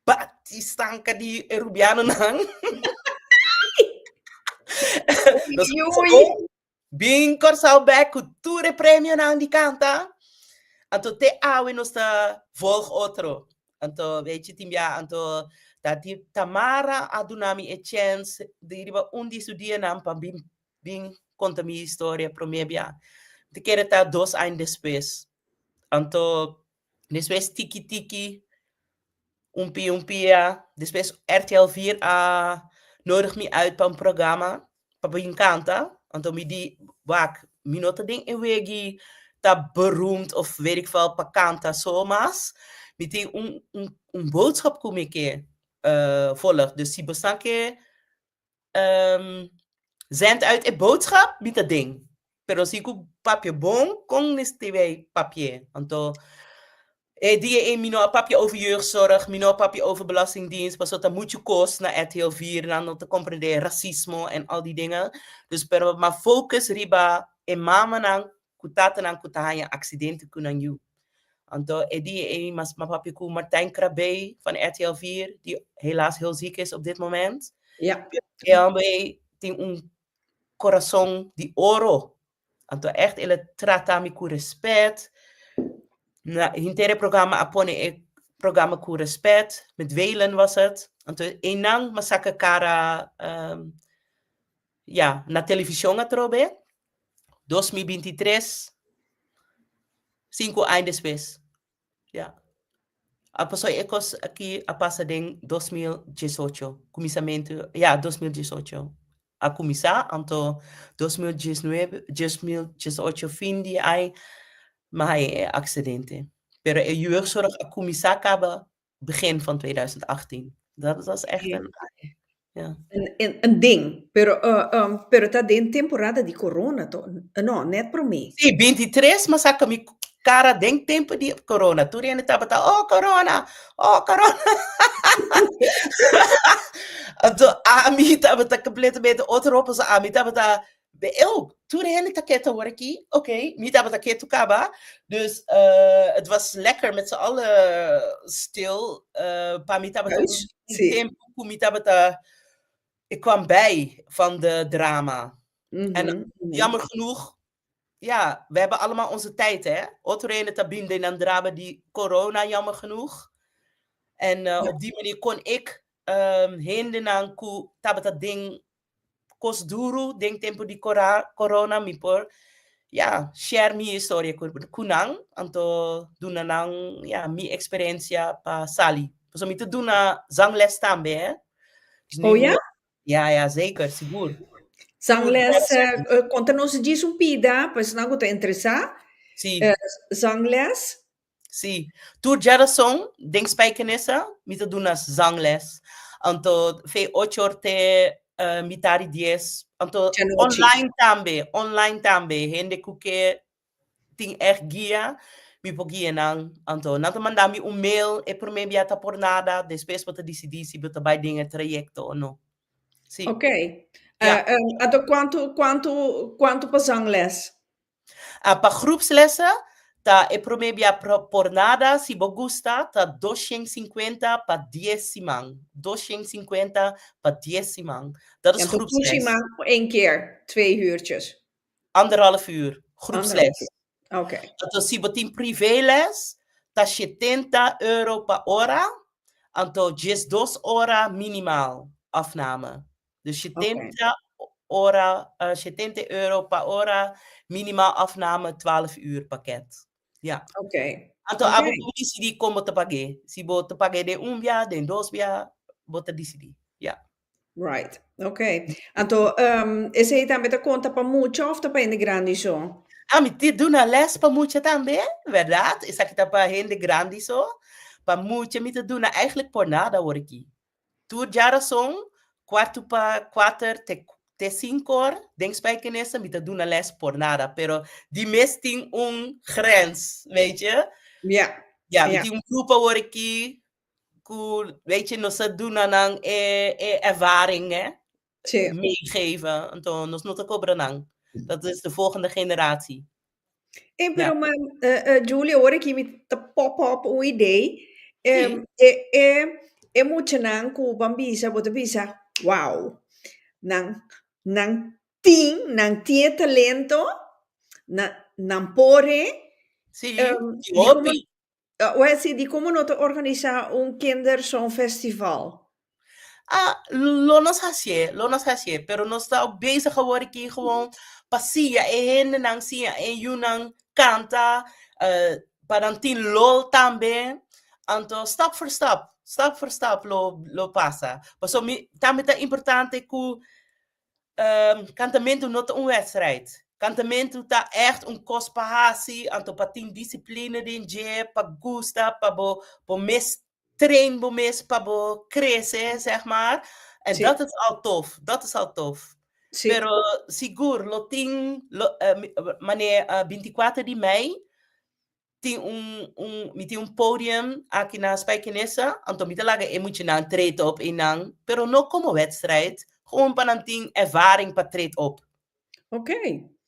bati stanka di e rubianonan. Nos a pasa bon, bin Kòrsou bèk ku tur e premionan di kanta. Anto te awe nos ta volg otro. Anto weet je tin bia anto ta di Tamara a duna mi e chèns di riba un di su dianan pa bin bin konta mi historia promé bia. Mi ta kere ta dos aña despues. Anto despues tiki tiki un pia un pia despues RTL 4 a nodig mi uit pa un programa pa bin kanta. Anto mi di wak mi no ta den e wegi ta beroemd of weet ik veel pa kanta so mas mi tin un un un boodschap ku mi ke volg. Dus si bo sa ke zend uit e boodschap mi ta den. Pero si ku papia bon kon mester bay papia. Anto e dia ei mi no a papia over jeugdzorg, mi no a papia over belastingdienst, pasobra ta muchu kos na RTL 4, nan no ta komprende rasismo en al die dingen. Dus pero m'a focus riba e mamanan ku tatanan ku ta haña aksidente ku nan yu. Anto e dia ei m'a papia ku Martijn Krabbé van RTL 4, die helaas heel ziek is op dit moment. E homber ei tin un corazon di oro. Anto echt el a trata mi cu respet. Na henter e programa a pone e programa ku respet, met Welen was het. Anto einan m'a saka kara ya, na televishon atrobe, 2023, sinku aña despues. Ya. A paso e kos aki a pasa den 2018, kuminsamentu, ya, 2018 a kuminsá, anto 2019, 2018 fin di aña mi haña e aksidente. Pero e jeugdzorg a kuminsá kaba begin van 2018. Dat was echt een, ja. Een, een ding, pero, pero ta den temporada di corona to, no, net promé. Sí, 23 m'a saka mi kara den tempo di corona. Tur hende tabata, oh corona, oh corona. Anto ami tabata completamente otro, pasobra ami tabata Be eu, tur hende ta ketu awor aki, oké, mi tabata ketu kaba, dus het was lekker met z'n allen stil, pa mi tabata un Thuis, sí. tempu ku mi tabata, ik kwam bij van de drama. En jammer genoeg, ja, we hebben allemaal onze tijd, hè. Otro hende ta bin den nan drama di corona, jammer genoeg. En op die manier kon ik hendenan ku tabata den kos duru den tempu di corona mi por ya share mi historia ku nan anto duna nan ya mi experiencia pa sali pasobra mi ta duna zangles tambe hè. Dus Oh ya? Ya ya zeker sigur. Zangles konta nos djis un pida pa esnan ku ta interesá. Si. Zangles. Sí, tur djarason den Spijkenisse mi ta duna zangles. Anto fe ocho or te mitar di dies. Anto online tambe, online tambe. Hende ku ke tin ègt guia, mi por guia nan. Anto nan ta manda mi un mail, e promé bia ta por nada, despues bo ta disidí si bo ta bai den e trayekto o no. Sí. Ok. Anto kuantu, kuantu, kuantu pa zangles? Ah, pa groepslessen ta e prome bia por nada, si bo gusta ta 250 pa dies siman. 250 pa dies siman. Dat is En tot groepsles. siman één keer, twee uurtjes. Anderhalf uur, groepsles. Oké. Anto si bo tin privéles ta 70 euro pa ora, anto 12 ora minimaal afname. Dus 70 ora, 70 euro pa ora, minimaal afname 12 uur pakket. Ja. Oké. Anto abo por disidí kon bo ta pag'é. Si bo ta pag'é den un bia, den dos bia, bo ta disidí. Ja. Right. Oké. Anto, esei tambe ta konta pa mucha òf ta pa hende grandi so? Ami ta duna lès pa mucha tambe, bèrdat? Esaki ta pa hende grandi so. Pa mucha mi ta duna eigenlijk por nada awor aki. Tur djarason, kuartu pa kuater te te sinkor den Spijkenisse mi ta duna les por nada, pero di mes tin un grens, weet je. Ja, mi tin un grupo awor aki ku, weet je, nos ta duna nan e e ervaring, hè, meegeven. Anto nos no ta kobra nan. Dat is de volgende generatie. E pero ma Julie, ora ki mi ta pop up un idee, e e e muchanan ku ban bisa, bo ta bisa, wow, nan nan tin, nan tin e talento, nan nan por e, Sí, di komo, wèl si, di komo no ta organisá un kindersongfestival? Ah, lo nos hasié, lo nos hasié, pero nos ta bezig awor aki gewoon pa siña e hendenan, siña e yunan kanta, pa nan tin lol tambe. Anto stap voor stap, stap voor stap lo lo pasa. Pasobra mi tambe ta importante ku Kantamentu no ta un wedstrijd. Kantamentu ta ègt un kos pa hasi, anto pa tin disiplina den dje, pa gusta, pa bo bo mes train bo mes pa bo krese, zeg maar. En dat is al tof, dat is al tof. Pero sigur lo tin, lo manera 24 di mei tin un, un, mi tin un podium aki na Spijkenisse, anto mi ta laga e muchanan treed op einan, pero no como wedstrijd, gewoon pa nan tin ervaring pa treed op.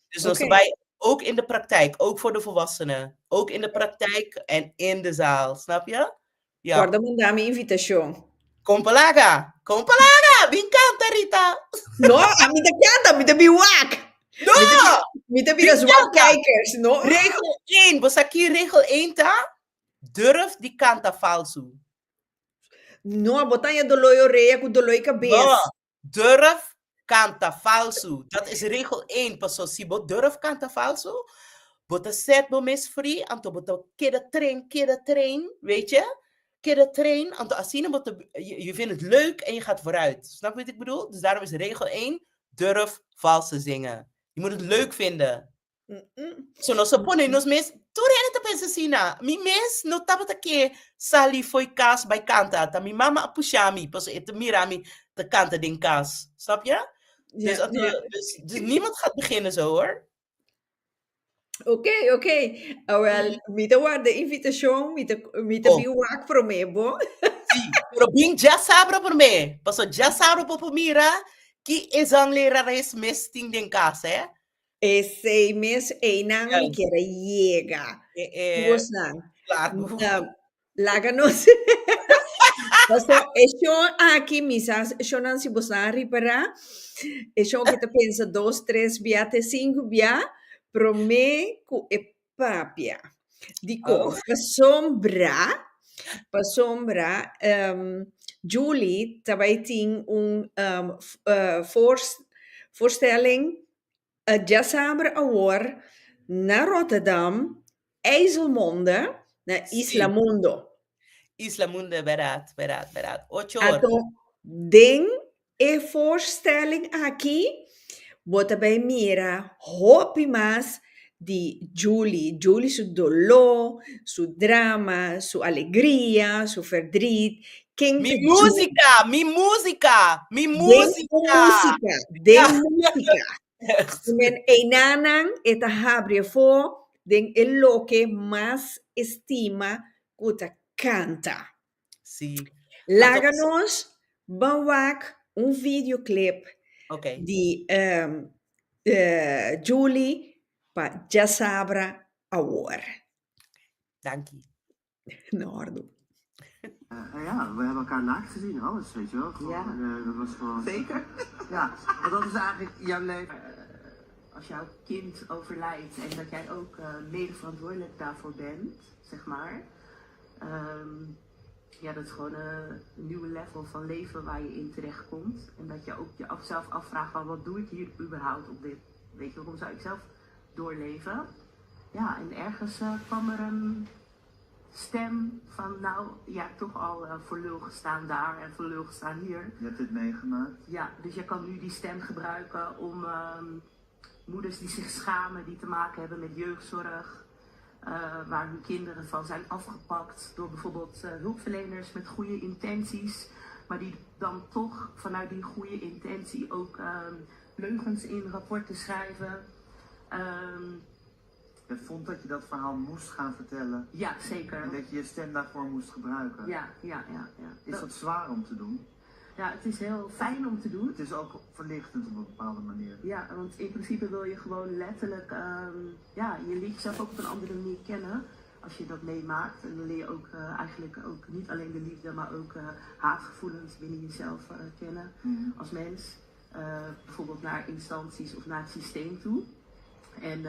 Dus nos ta bai ook in de praktijk, ook voor de volwassenen, ook in de praktijk en in de zaal, snap je? Ja. Guarda manda mi invitacion. Kom pa laga, kom pa laga, bin kanta Rita. No, ami ta kanta, mi ta bin wak. No! Mi ta bira zwartkijkers, no? Regel 1, bo sa ki regel 1 ta? Durf di kanta falsu. No, bo ta haña doló i orea ku doló i kabes. No, durf kanta falsu. Dat is regel 1. Paso si bo durf kanta falsu, bo ta set bo mes free, anto bo ta keda train, keda train, weet je? Keda train, anto asina bo ta, je, je vindt het leuk en je gaat vooruit. Snap je wat ik bedoel? Dus daarom is regel 1, durf vals te zingen. Je moet het leuk vinden. So nos a pone nos mes, tur hende ta pensa asina. Mi mes no tabata ke sali fo'i kas bai kanta. Ta mi mama a pusha mi, pasobra e ta mira mi ta kanta den kas. Snap je? Dus, dus, dus niemand gaat beginnen zo hoor. Oké, oké. Awel, mi ta warda invitashon, mi ta, mi ta bin wak promé, bo. Sí, pero bin djasabra promé. Pasobra djasabra bo por mira ki e zanglerares mes tin den kas, hè. Esei mes einan mi kier a yega. Bosnan. Laga nos. Paso e shon aki mi sa shonnan si bosnan a ripará, e shon ki ta pensa dos, tres bia te sinku bia promé ku e papia. Dikon? Pasobra, pasobra Julie ta bai tin un voorstelling Djasabra awor na Rotterdam, IJsselmonde, na Isla Mundo. Isla Mundo, bèrdat, bèrdat, bèrdat. Ocho or. Anto, den e voorstelling aki, bo ta bai mira hopi mas di Julie. Julie su doló, su drama, su alegria, su verdriet, Ken Mi música, mi música, mi música. Den música, den música. Men einanan e ta habri afó den e loke mas estima ku ta kanta. Sí. Laga nos ban wak un videoclip di Julie pa djasabra awor. Danki. Na orde. Ja, we hebben elkaar naakt gezien, alles, weet je wel. Gewoon, ja. dat was gewoon... Zeker. Ja, want dat is eigenlijk jouw leven. Als jouw kind overlijdt en dat jij ook mede verantwoordelijk daarvoor bent, zeg maar. Ja, dat is gewoon een nieuwe level van leven waar je in terecht komt. En dat je ook je zelf afvraagt van wat doe ik hier überhaupt op dit, weet je, waarom zou ik zelf doorleven? Ja, en ergens kwam er een stem van, nou, jij hebt toch al voor lul gestaan daar en voor lul gestaan hier. Je hebt dit meegemaakt? Ja, dus je kan nu die stem gebruiken om moeders die zich schamen, die te maken hebben met jeugdzorg, waar hun kinderen van zijn afgepakt door bijvoorbeeld hulpverleners met goede intenties, maar die dan toch vanuit die goede intentie ook leugens in rapporten schrijven. Je vond dat je dat verhaal moest gaan vertellen? Ja, zeker. En dat je je stem daarvoor moest gebruiken? Ja, ja, ja, ja. Is dat zwaar om te doen? Ja, het is heel fijn om te doen. Het is ook verlichtend op een bepaalde manier. Ja, want in principe wil je gewoon letterlijk, ja, je leert jezelf ook op een andere manier kennen als je dat meemaakt. En dan leer je ook eigenlijk ook niet alleen de liefde, maar ook haatgevoelens binnen jezelf kennen als mens. Bijvoorbeeld naar instanties of naar het systeem toe. En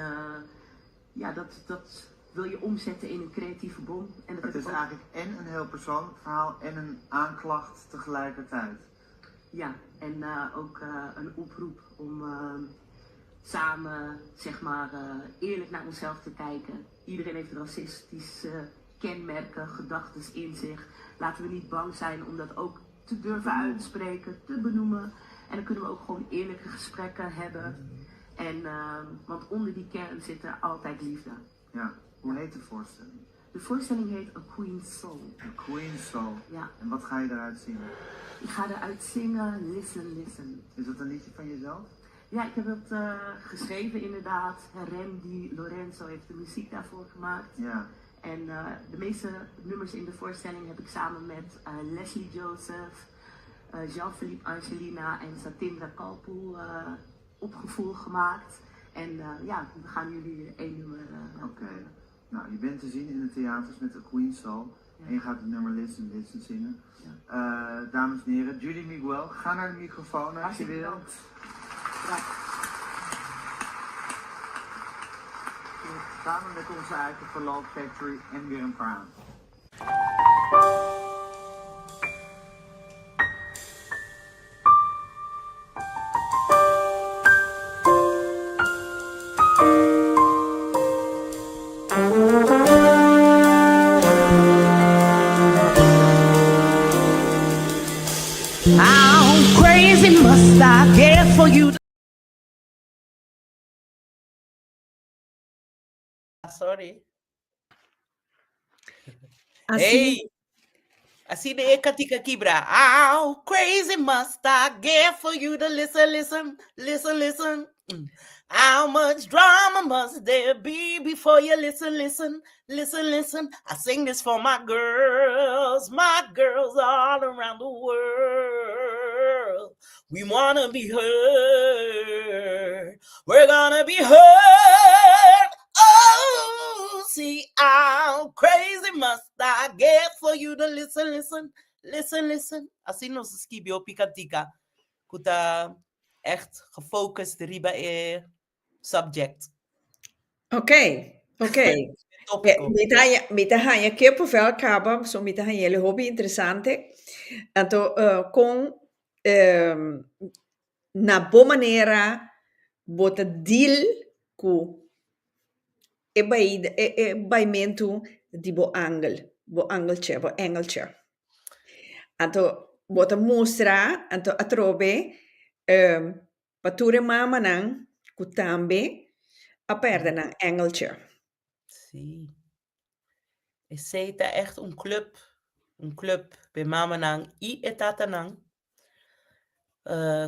ja, dat wil je omzetten in een creatieve bom. En dat Het heb is ik ook eigenlijk en een heel persoonlijk verhaal en een aanklacht tegelijkertijd. Ja, en ook een oproep om samen, zeg maar, eerlijk naar onszelf te kijken. Iedereen heeft racistische kenmerken, gedachten in zich. Laten we niet bang zijn om dat ook te durven uitspreken, te benoemen. En dan kunnen we ook gewoon eerlijke gesprekken hebben. En want onder die kern zit er altijd liefde. Ja, hoe heet de voorstelling? De voorstelling heet A Queen's Soul. A Queen's Soul. Ja. En wat ga je daaruit zingen? Ik ga eruit zingen Listen, Listen. Is dat een liedje van jezelf? Ja, ik heb het geschreven inderdaad. Randy Lorenzo heeft de muziek daarvoor gemaakt. En de meeste nummers in de voorstelling heb ik samen met Leslie Joseph, Jean-Philippe Angelina en Satindra Kalpoe opgevoel gemaakt. En ja, we gaan jullie één nummer laten horen. Nou, je bent te zien in de theaters met de Queen's Soul. En je gaat het nummer Listen, Listen zingen. Dames en heren, Julie Miguel, ga naar de microfoon als je Hartstikke wil. bedankt. Bedankt. Club samen met onze eigen Verloop Factory en weer een paar. How crazy must I get for you Sorry. Así. Hey, asina e kantika kibra. How crazy must I get for you to listen, listen, listen, listen. How much drama must there be before you listen, listen, listen, listen? I sing this for my girls, my girls all around the world. We wanna be heard. We're gonna be heard. Oh, see how crazy must I get for you to listen, listen, listen, listen. Asina nos a skibi hopi kantika ku ta echt gefocust riba e subject. Ok, ok. Tópico. Mi ta haña, mi ta haña kippenvel kaba, so mi ta haña el hopi interesante. Anto kon na bo manera bo ta deal ku e bai e e baimentu di bo angel, bo angeltje, bo engeltje. Anto bo ta mustra anto atrobe pa tur e mamanan ku tambe a pèrdè nan engeltje. Sí. Esei ta echt un club, un club p'e mamanan i e tatanan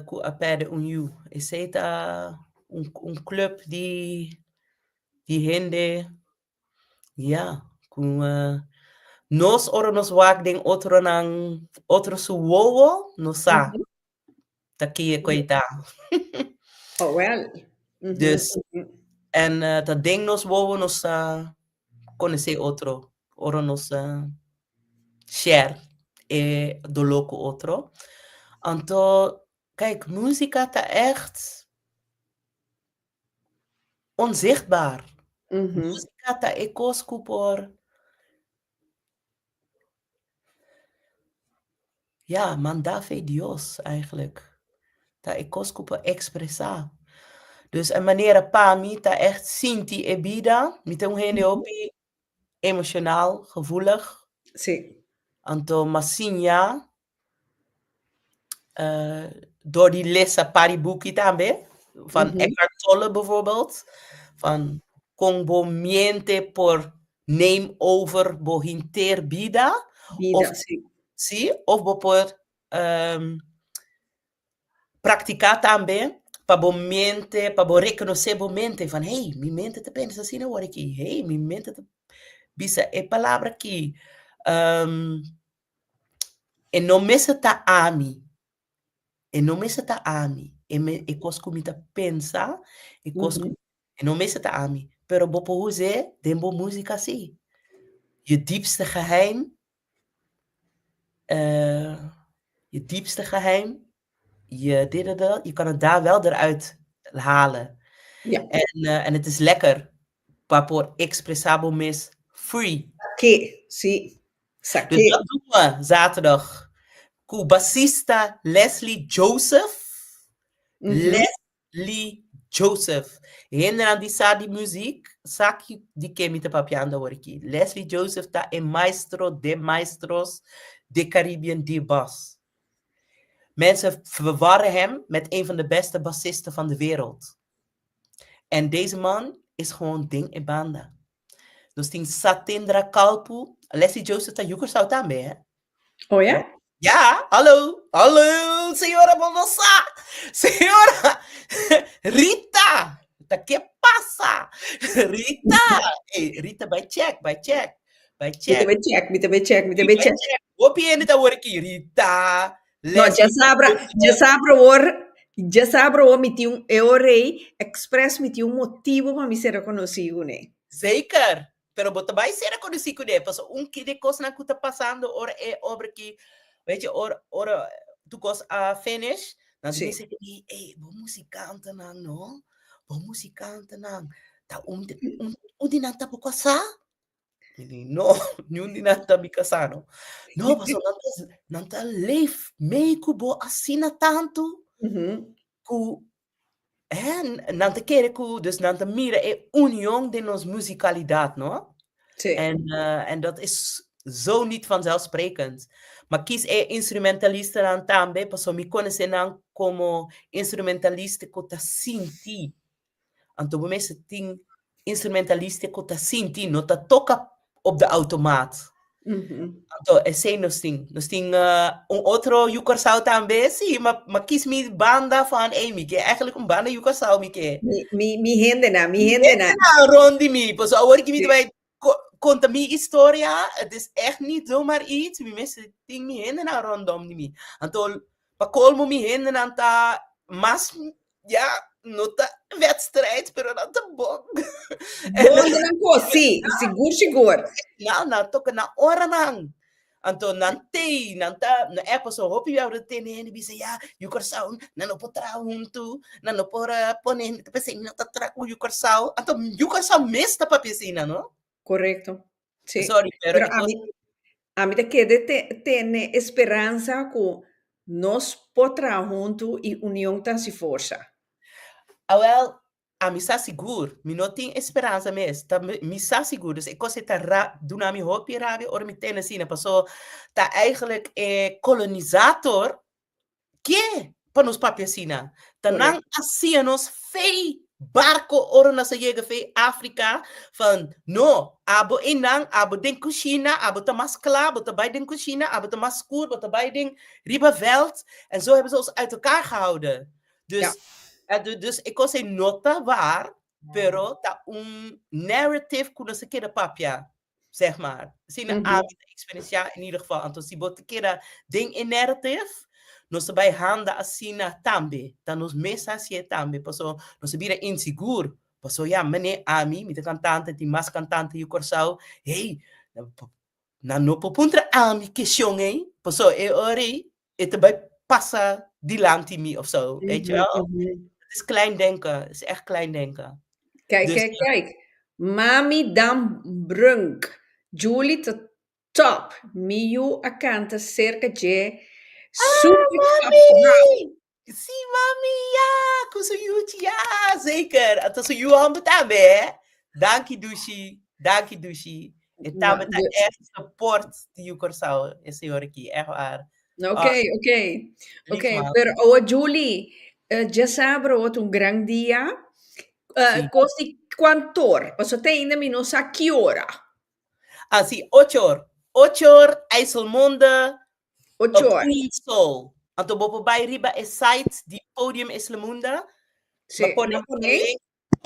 ku a pèrdè un yu. Esei ta un un club di di hende, ya, ku nos ora nos wak den otronan, otro su wowo, nos sa ta kie ku ei ta. Oh, wel. Dus, en ta den nos wowo nos ta konosé otro, ora nos share e doló ku otro. Anto, kijk, músika ta ègt onzichtbaar. Músika ta e kos ku por, ya, manda fe Dios eigenlijk. Ta e kos ku por ekspresá. Dus e manera pa mi ta ègt sinti e bida. Mi ta un hende hopi emoshonal, gevoelig. Sí. Anto m'a siña dor di lesa par di buki tambe, van Eckhart Tolle bijvoorbeeld, van kon bo miente por neem over bo henter bida, Bida, of sí. sí, of bo por praktiká tambe pa bo mente, pa bo rekonosé bo mente van hey, mi mente ta pensa asina awor aki, hey, mi mente ta bisa e palabra aki. E no mester ta ami, e no mester ta ami, e me e kos ku mi ta pensa, e kos ku e no mester ta ami, pero bo por us'é den bo músika sí. Je diepste geheim, je diepste geheim, je dit en dat, je kan het daar wel eruit halen. En, en het is lekker pa por expresá bo mes free. Saké, sí. Saké. Dus dat doen we zaterdag. Ku basista Leslie Joseph. Leslie Joseph. Hendenan di sa di muziek, sa ki di ken mi ta papiando awor aki. Leslie Joseph ta e maestro de maestros de Caribbean di bas. Mensen verwarren hem met een van de beste bassisten van de wereld. En deze man is gewoon ding e banda. Nos tin Satindra Kalpu, Leslie Joseph ta yu Kòrsou tambe, hè? Oh ja? Ja, hallo, hallo, señora Bonosa, señora Rita, ta ke pasa? Rita, hey, Rita, bai check, bai check, bai Mi check. ta bai check, mi ta bai check, mi ta bai Bai check. check. Hopi hende ta wor aki, Rita, No, Leslie djasabra, Joseph. djasabra wor, djasabra wor mi tin un, e ora ei, express mi tin un motibo pa mi ser rekonosí kuné. Zeker, pero bo ta bai ser rekonosí kuné, pasobra un ki di kosnan ku ta pasando ora e obra aki, weet je, ora, ora tur kos a finish, nan ta Sí. bisa di, ey, bo musikantenan no, bo musikantenan ta un, un. Un di nan ta bo kasá? Mi di, no, niun di nan ta mi kasá no. No, pasobra nan ta, nan ta leef mee ku bo asina tantu ku hè, nan ta kere ku, dus nan ta mira e union den nos muzikalidat, no? Sí. En, en dat is zo niet vanzelfsprekend. Maar kies e instrumentalistanan tambe, pasobra mi konosé nan komo instrumentalista ku ta sinti. Anto bo mester tin instrumentalista ku ta sinti, no ta toka op de automaat. Anto esei nos tin. Nos tin un otro yu Kòrsou tambe, sí, ma ma kis mi banda van ey mi ke eigenlijk un banda yu Kòrsou mi ke. Mi mi mi hendenan, mi hendenan. Hendenan rond di mi, pasobra awor ki mi ta bai konta mi historia, het is echt niet zomaar iets, mi mester tin mi hendenan rondom di mi. Anto pa kolmo mi hendenan ta mas, ja, no ta wedstrijd, pero nan ta bon. Bon den nan kos, sí, sigur sigur. Nan, nan toka nan oranan. Anto nan tei, nan ta, na e paso hopi bia ora tene hende bisa ya, yu Kòrsou, nan no por traha huntu, nan no por pone hende ta p'esei no ta traha ku yu Kòrsou. Anto yu Kòrsou mes ta papia asina, no? Korekto, sí. Sorry, pero Pero e kos ami, ami ta keda te tene e speransa ku nos por traha huntu i union ta hasi forsa. Awèl, Ami sa sigur, mi no tin e speransa mes, ta mi sa sigur, dus e kos ei ta ra duna mi hopi rabia ora mi tende asina, paso ta eigenlijk e kolonisator ke pa nos papia asina, ta nan a siña nos fei barko ora nos a yega fei Afrika van no, abo einan, abo den kushina, abo ta mas kla, bo ta bai den kushina, abo ta mas skur, bo ta bai den riba vèlt, en zo hebben ze ons uit elkaar gehouden. Dus, ja. dus e kos ei no ta waar, pero ta un narrative ku nos a keda papia, zeg maar. Asina ami ta eksperensiá in ieder geval. Anto si bo ta keda den e narrative, nos ta bai handa asina tambe. Ta nos mes hasié tambe, paso nos a bira insigur. Paso ya, mene ami, mi ta kantante, tin mas kantante yu Kòrsou, hey, nan no por puntra ami keshon ei, paso e ora ei e ta bai pasa dilanti mi of zo, weet je wel? Het is klein denken, het is echt klein denken. Kijk, Dus, kijk, kijk. Mami Dan Brunk. Julie ta top. Mi yu a kanta serka dje. Super ah, top. mami! Sí, mami, ja! Ku su yuchi, ja, zeker. Anto su yu hòmber tambe, hè? Danki, Dushi. Danki, Dushi. E tambe ta echt support di Yu Kòrsou, e señor aki, echt waar. Ok, Oh, ok. lief Ok, man. pero awo Julie, djasabra ot un gran dia. Sí. Kos di kuantor? Pasobra te ainda mi no sa ki ora. Ah, sí, ocho or. Ocho or, IJsselmonde, Ocho op or. Queen Soul. Anto bo por bai riba e site di Podium Islemunda. Sí, Mi pone mi pone. e link,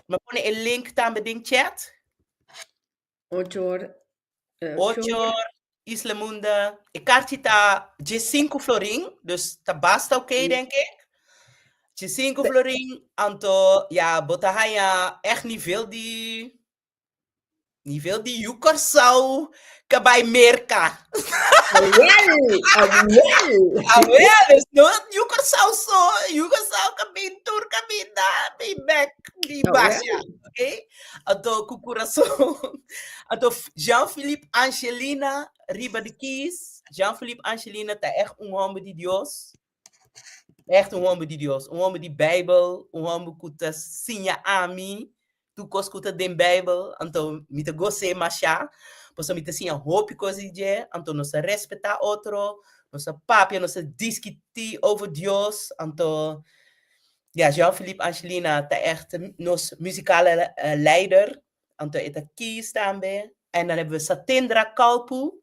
mi pone e link tambe den chat. Ocho or. Ocho or, Islemunda. E karchi ta 15 florin, dus ta basta oké, denk ik. 15 florin, anto ja, bo ta haña echt nivel di Nivel di yu Kòrsou ka bai Merka. Awel, awel. Awel, dus no yu Kòrsou so, yu Kòrsou ka bin tur kaminda, bin bèk, bin basha, ok? Anto ku kurason. Anto Jean-Philippe Angelina riba di keys. Jean-Philippe Angelina ta ègt un hòmber di Dios. Echt un hòmber di Dios, un hòmber di Beibel, un hòmber ku ta siña ami tur kos ku ta den Beibel, anto mi ta gos'é mashá, pasobra mi ta siña hopi kos di dje, anto nos ta respetá otro, nos ta papia, nos ta diskutí over Dios, anto ya, Jean-Philippe Angelina ta echt nos muzikale leider, anto e ta keys tambe, en dan hebben we Satindra Kalpoe,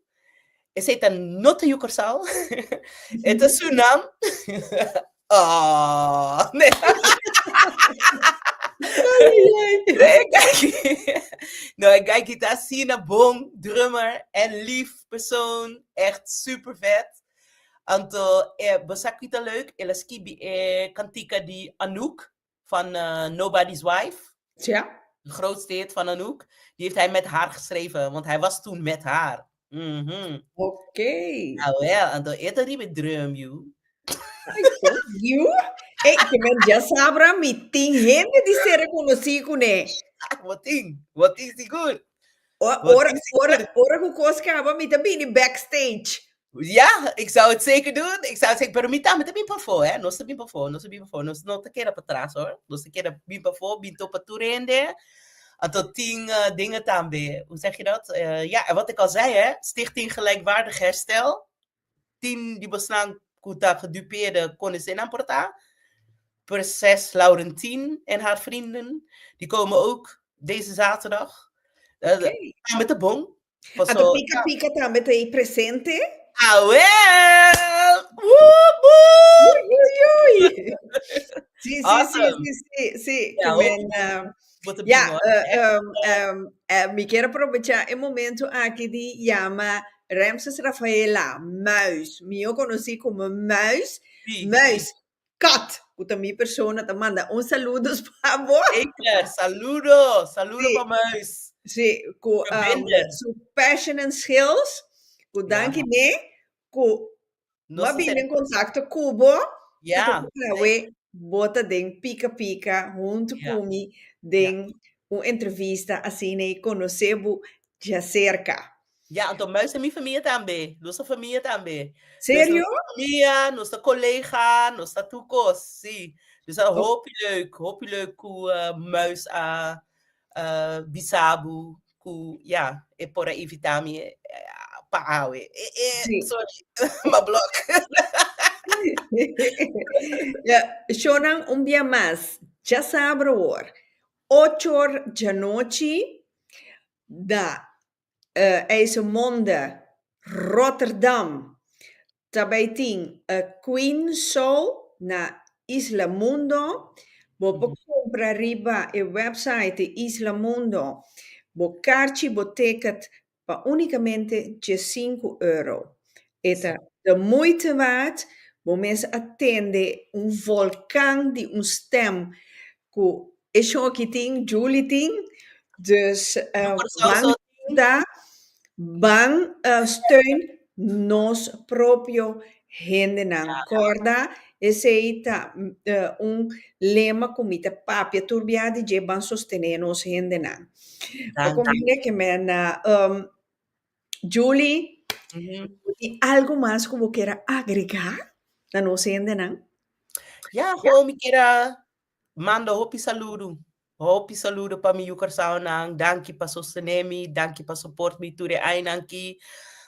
Esei ta no ta yu Kòrsou. E ta Sunam. Oh, nee. Nee, kijk. No, kijk, ta asina bon drummer en lief persoon. Echt super vet. Anto, bo sa ki ta leuk? El a skibi e kantika di Anouk van Nobody's Wife. Ja. De grootste hit van Anouk. Die heeft hij met haar geschreven, want hij was toen met haar. Oké. Ah, wel, anto e ta riba e drum, yu. You? Hey, ke men ya sabra mi tin hende di ser reconocí kuné. Bo tin, bo tin sigur. Ora, Bo ora, tin sigur. ora, ora ku kos kaba mi ta bini backstage. Ja, ik zou het zeker doen. Ik zou het zeker, pero mi tambe ta bin pafó, hè. Nos ta bin pafó, nos ta bin pafó. Nos no ta keda patras, hoor. Nos ta keda bin pafó, bin topa tur hende. Anto tin eh, dingen tambe. Hoe zeg je dat? Eh, ja, en wat ik al zei, hè. Stichting Gelijkwaardig Herstel. Tin di bosnan ku ta gedupeerde konosé nan por ta. Prinses Laurentien en haar vrienden. Die komen ook deze zaterdag. Eh, Oké. Met de bon. Anto Paso, Pika Pika tambe ta ei presente. Awel! Woep, woep! Oei, oei, oei. Sí, sí, sí, Awesome. sí, sí, sí. Ja, Ke men, eh, Bo ta ja, bin, hoor. eh, ehm, ehm, eh, mi kier aprovechá e momento aki di yama Ramses Rafaela, Muis, mihó konosí komo Muis, Sí. Muis, kat, ku ta mi persona, ta manda un saludos pa bo. Zeker, saludo, saludo Sí. pa Muis. Sí, ku um, Verbinden. su passion and skills, ku Ja. danki ne, ku Nos bo a ta bini ser- en kontakto ku bo, Ja, awe bo ta den Pika Pika huntu Ja. ku mi den un entrevista asina i konosé bo djaserka. Ja, anto Muis ta mi famia tambe. Nos ta famia tambe. Dus Serio? nos ta famia, nos ta collega, nos ta tur kos, sí. Dus dat hopi leuk, hopi leuk ku eh, Muis a eh, bisa bo ku ja, e por a invitá mi eh, pa awe. Eh, eh, Sí. sorry, m'a blok. Ja, shownan un bia mas, djasabra awor, ocho or djanochi, na eh, IJsselmonde, Rotterdam, ta bai tin eh, Queen Soul na Isla Mundo. Bo por kumpra riba e website di Isla Mundo. Bo karchi, bo ticket pa únikamente 5 euro. E ta de moeite waard. Bo mes a tende un volkan di un stem ku e show aki tin, Julie tin. Dus eh, Kòrsou ban so da, ban eh, steun nos propio hendenan. Kòrda, esei ta eh, un lema ku mi ta papia tur bia di dje ban sostené nos hendenan. Danki. Komprendé ke men um, Julie, tin algu mas ku bo kier agregá na nos hendenan? Ja, gewoon mi kier a manda hopi saludo. Hopi saludo pa mi yu Kòrsounan. Danki pa sostené mi, danki pa support mi tur e añanan aki.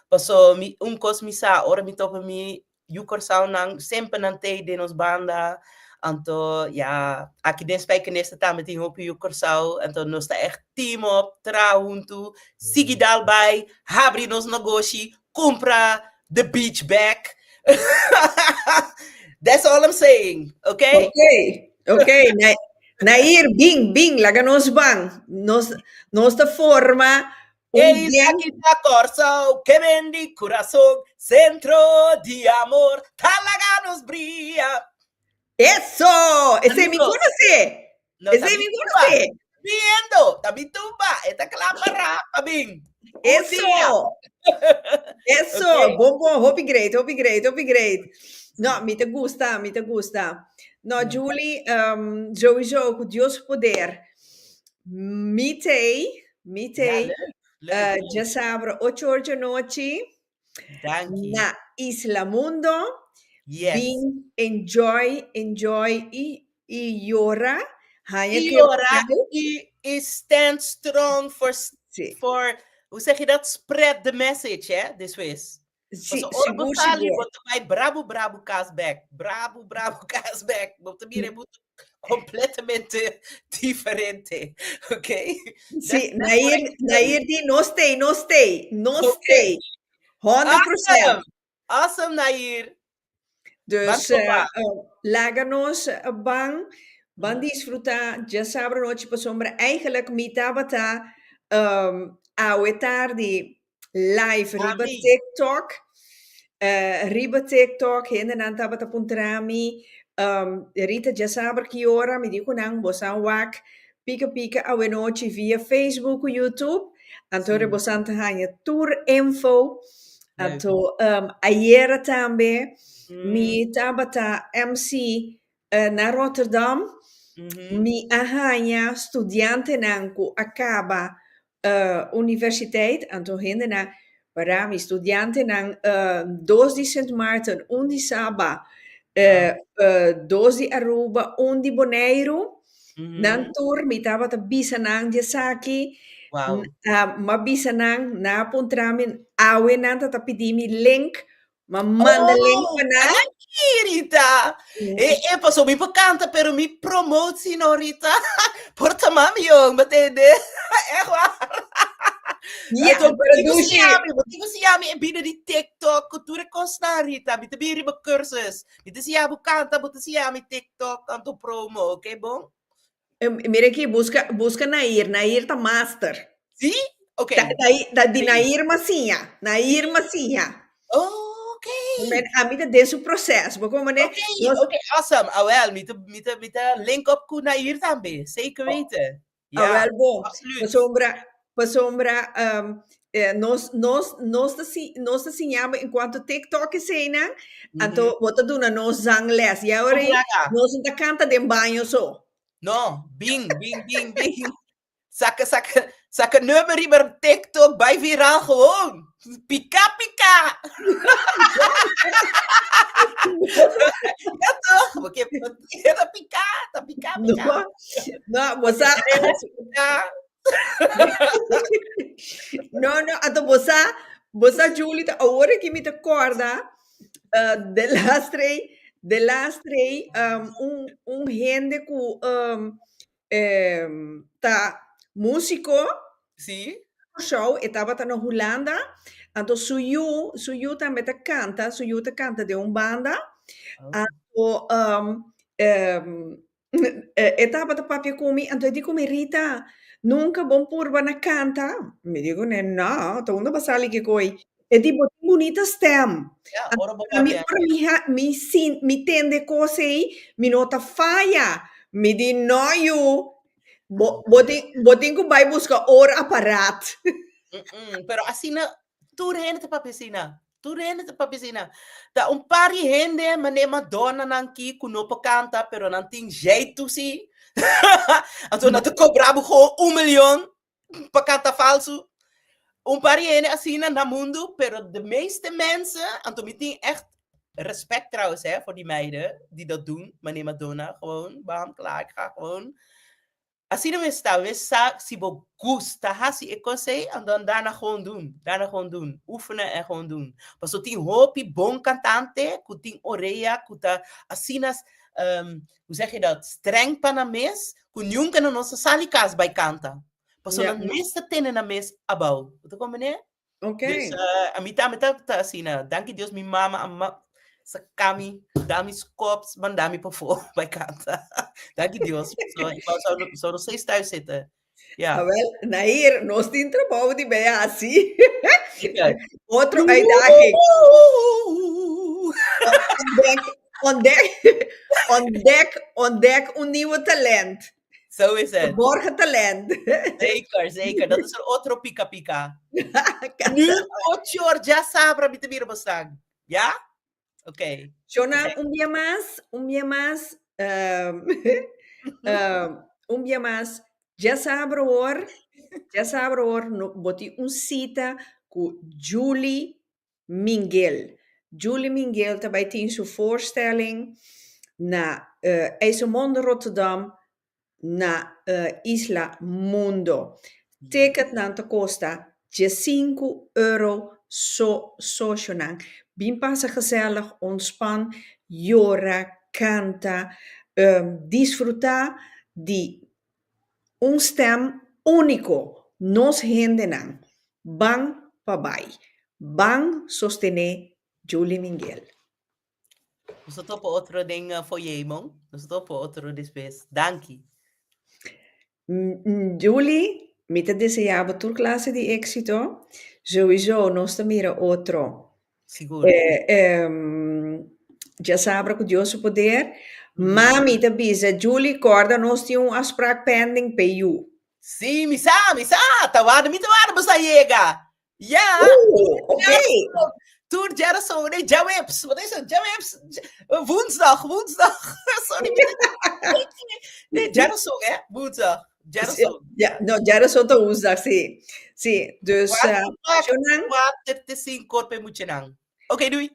Paso mi un kos mi sa, ora mi topa mi yu Kòrsounan, semper nan t'ei den nos banda. Anto, ja, aki den Spijkenisse tambe tin hopi yu Kòrsou. Anto nos ta echt team up, traha huntu, sigui dal bai, habri nos negoshi, kumpra the beach bag. That's all I'm saying, okay? Ok, ok. Na, Nair, bin, bin, laga nos ban. Nos, nos ta forma un Ei, gang. aki ta Kòrsou, ke men di kurason, sentro di amor, ta laga nos bria. Eso! Esei mi Saludos. konosé. No, Esei mi ta mi konosé. Biendo, ta mi tumba, e ta kla pará pa bin. Un dia. Eso! Eso! Ok. Bon, bon, hopi great, hopi great, hopi great. No, mi ta gusta, mi ta gusta. No, Julie, um, sowieso, ku Dios poder. Mi t'ei, mi Ja, t'ei, leuk, leuk, uh, leuk. djasabra 8 or djanochi Danki. na Isla Mundo. Yes. Bin enjoy, enjoy i, i yora. Haña I ke yora i, i stand strong for, Sí. for, hoe zeg je dat? Spread the message, hè, this week. Sí, Paso ora bo sigur, sali, sigur. bo ta bai brabu brabu kas bèk. Brabu brabu kas bèk. Bo ta mira mucho kompletamente diferente. Oké? Sí, That's what I Nair, can tell you. Nair di nos t'ei, nos t'ei, nos Oké. t'ei. 100%. Awesome. Awesome, Nair. Dus Ban topa. uh, laga nos uh, ban, ban disfrutá djasabra anochi pasobra eigenlijk mi tabata um, awe tardi live riba Ami. TikTok. Uh, riba TikTok, hendenan tabata puntra mi, um, Rita djasabra ki ora, mi di ku nan boso wak Pika Pika awe nochi via Facebook, YouTube. Anto Sí. boso ta haña tur info. Anto um, ayera tambe mi tabata MC na Rotterdam. Mi a haña studiantenan ku a kaba universiteit, anto hendenan para mi studiantenan dos di Sint Maarten, un di Saba, dos di Aruba, un di Boneiru. Nan tur mi tabata bisa nan di esaki. M'a bisa nan, nan a puntra mi, awe nan ta ta pidi mi link, m'a manda link Oh, pa nan. danki Rita. E, e paso mi por canta, pero mi promote si no Rita. Por ta mami jong, bo tende? Echt waar. Ja, Anto, pero bo tin ku dushi. siña mi, bo tin ku siña mi e bida di TikTok, ku tur e kosnan Rita. Mi ta bin riba cursus. Mi ta siña bo canta, bo ta siña mi TikTok, anto promo, oké bon? Mira aki, busca, busca Nair. Nair ta master. Sí? Oké. Ta, ta, ta di Sí. Nair m'a siña. Nair m'a siña. Oké. Men, ami ta den su proces. Bo como ne? Oké, Nos, oké, awesome. Ah, wel, mi ta, mi ta, mi ta link up ku Nair tambe. Zeker weten. Ah, Ja, wel bon. absoluut. Pasobra, pasobra um, eh, nos, nos, nos ta, si, nos ta siña bo en cuanto TikTok eseinan, anto bo ta duna nos zangles. Y ahora Kom laga. nos no ta canta den baño so. No, bin, bin, bin, bin. Saka, saka, saka nummer riba TikTok, bai viral gewoon. Pika, pika. Ja toch? Porque ta pika, ta pika, pika. No, no, bo sa. Pika. No, no, anto bo sa, bo sa Julie, ta awor aki mi ta korda, eh, de laatste, de laatste, um, un, un hende ku um, em, ta músiko, Sí. show, e tabata na Hulanda, anto su yu, su yu tambe ta kanta, su yu ta kanta den un banda, anto um, em, e tabata papia ku mi, anto e di ku mi, Rita, nunka bon purba na kanta? Mi di kuné, no, ta unda bo a sali kikoi? E di, bo tin bunita stem. Ja, ora bo Ami papia. ora mi ha mi sin mi tende kos ei, mi no ta faya. Mi di, no yu, bo bo tin bo tin ku bai buska or aparaat. Mm-mm, pero asina tur hende ta papia asina. Tur hende ta papia asina. Ta un par di hende manera Madonna nan ki ku no por kanta pero nan tin jeitu si. Anto nan ta kobra bo gewoon un milyon pa kanta falsu. Un par di hende asina na mundu, pero de meeste mensen, anto mi tin echt respect trouwens hè, voor die meiden die dat doen. Manera Madonna, gewoon, bam, klaar, ik ga gewoon. Asina mi sta, mi sa si bo gusta hasi e kos ei, en dan daarna gewoon doen. Daarna gewoon doen. Oefenen en gewoon doen. Paso tin hopi bon kantante ku tin orea, ku ta asina, hoe zeg je dat, streng pa nan mes, ku niunka nan no sa sali kas bai kanta. Paso nan mes ta tene nan mes abou. Bo ta komprende? Oké. Dus ami tambe ta ta asina. Danki Dios mi mama a ma saka mi, da mi skops, manda mi pafó bai kanta. Danki Dios. So, ik wou zou, zou nog steeds thuis zitten. Ja. Ah, wel, Nair, nos tin trabou di bij hasi. Zeker. Otro uitdaging. Ontdek, ontdek, ontdek, ontdek un nieuwe talent. Zo is het. Verborgen talent. Zeker, zeker. Dat is een otro pika pika. Nu, ocho or ya sabra mi te mira bosnan. Ja? Oké. Shona, Oké. un dia mas, un dia mas, un dia mas, ya sabra hoor, ya sabra hoor, no, bo tin un cita cu Julie Minguel. Julie Minguel ta bai tin su voorstelling na IJsselmonde Rotterdam na Isla Mundo. Ticketnan ta kosta diesinku euro so sosionan. Bin pasa gezellig, ontspan, yora, kanta, disfruta di un stem úniko. Nos hendenan ban pa bai. Ban sostené Julie Minguel. Nos ta topa otro den foyer, mon. Nos ta topa otro despues. Danki. Julie, mi ta deseá bo tur klase di éksito. Souiso nos ta mira otro. Sigur. Djasabra ku Dios su poder. Mami ta bisa, Julie, kòrda nos tin un afspraak pending p'e yu. Sí, mi sa, mi sa. Ta warda, mi ta warda bo sa yega. Ja! Oeh, oké. Tur djarason, nee, djaweps. Wat is het? Djaweps? Woensdag, woensdag. Sorry. Nee, djarason, hè? Woensdag. Djarason. Ja, no, djarason ta woensdag, sí. Sí, dus... Uh, Kuater te sinku pe muchanan. Oké, doei.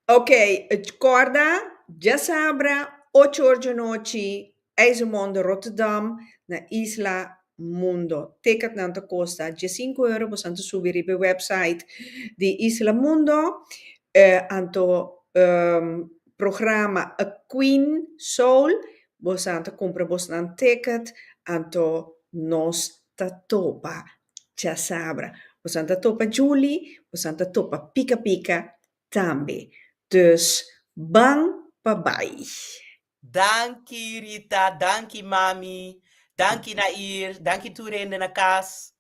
Oké, korda, djasabra, 8 or djanochi, IJsselmonde, Rotterdam, na Isla Mundo. Ticketnan ta kosta 15 euro, boso ta subi riba e website di Isla Mundo. Eh, anto programa A Queen Soul, boso ta kumpra bosonan ticket, anto nos ta topa djasabra. Boso ta topa Julie, boso ta topa Pika Pika tambe. Dus ban pa bai. Danki Rita, danki mami, danki Nair, danki tur hende na kas.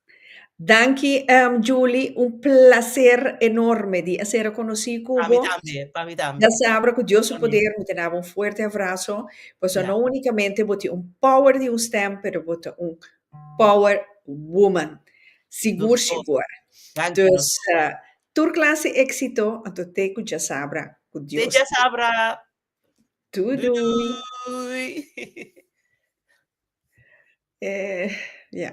Danki Julie, un placer enorme di a ser konosí ku Pa mi bo. tambe, pa mi tambe. Djasabra ku Dios su poder mi ta daba un fuerte abraso. Pasobra no únikamente bo tin un power di un stem, pero bo ta un power woman. Sigur sigur. Dus tur klase éksito, anto te ku djasabra ku Te Dios. djasabra. Doei doei. Doei. Eh, ja.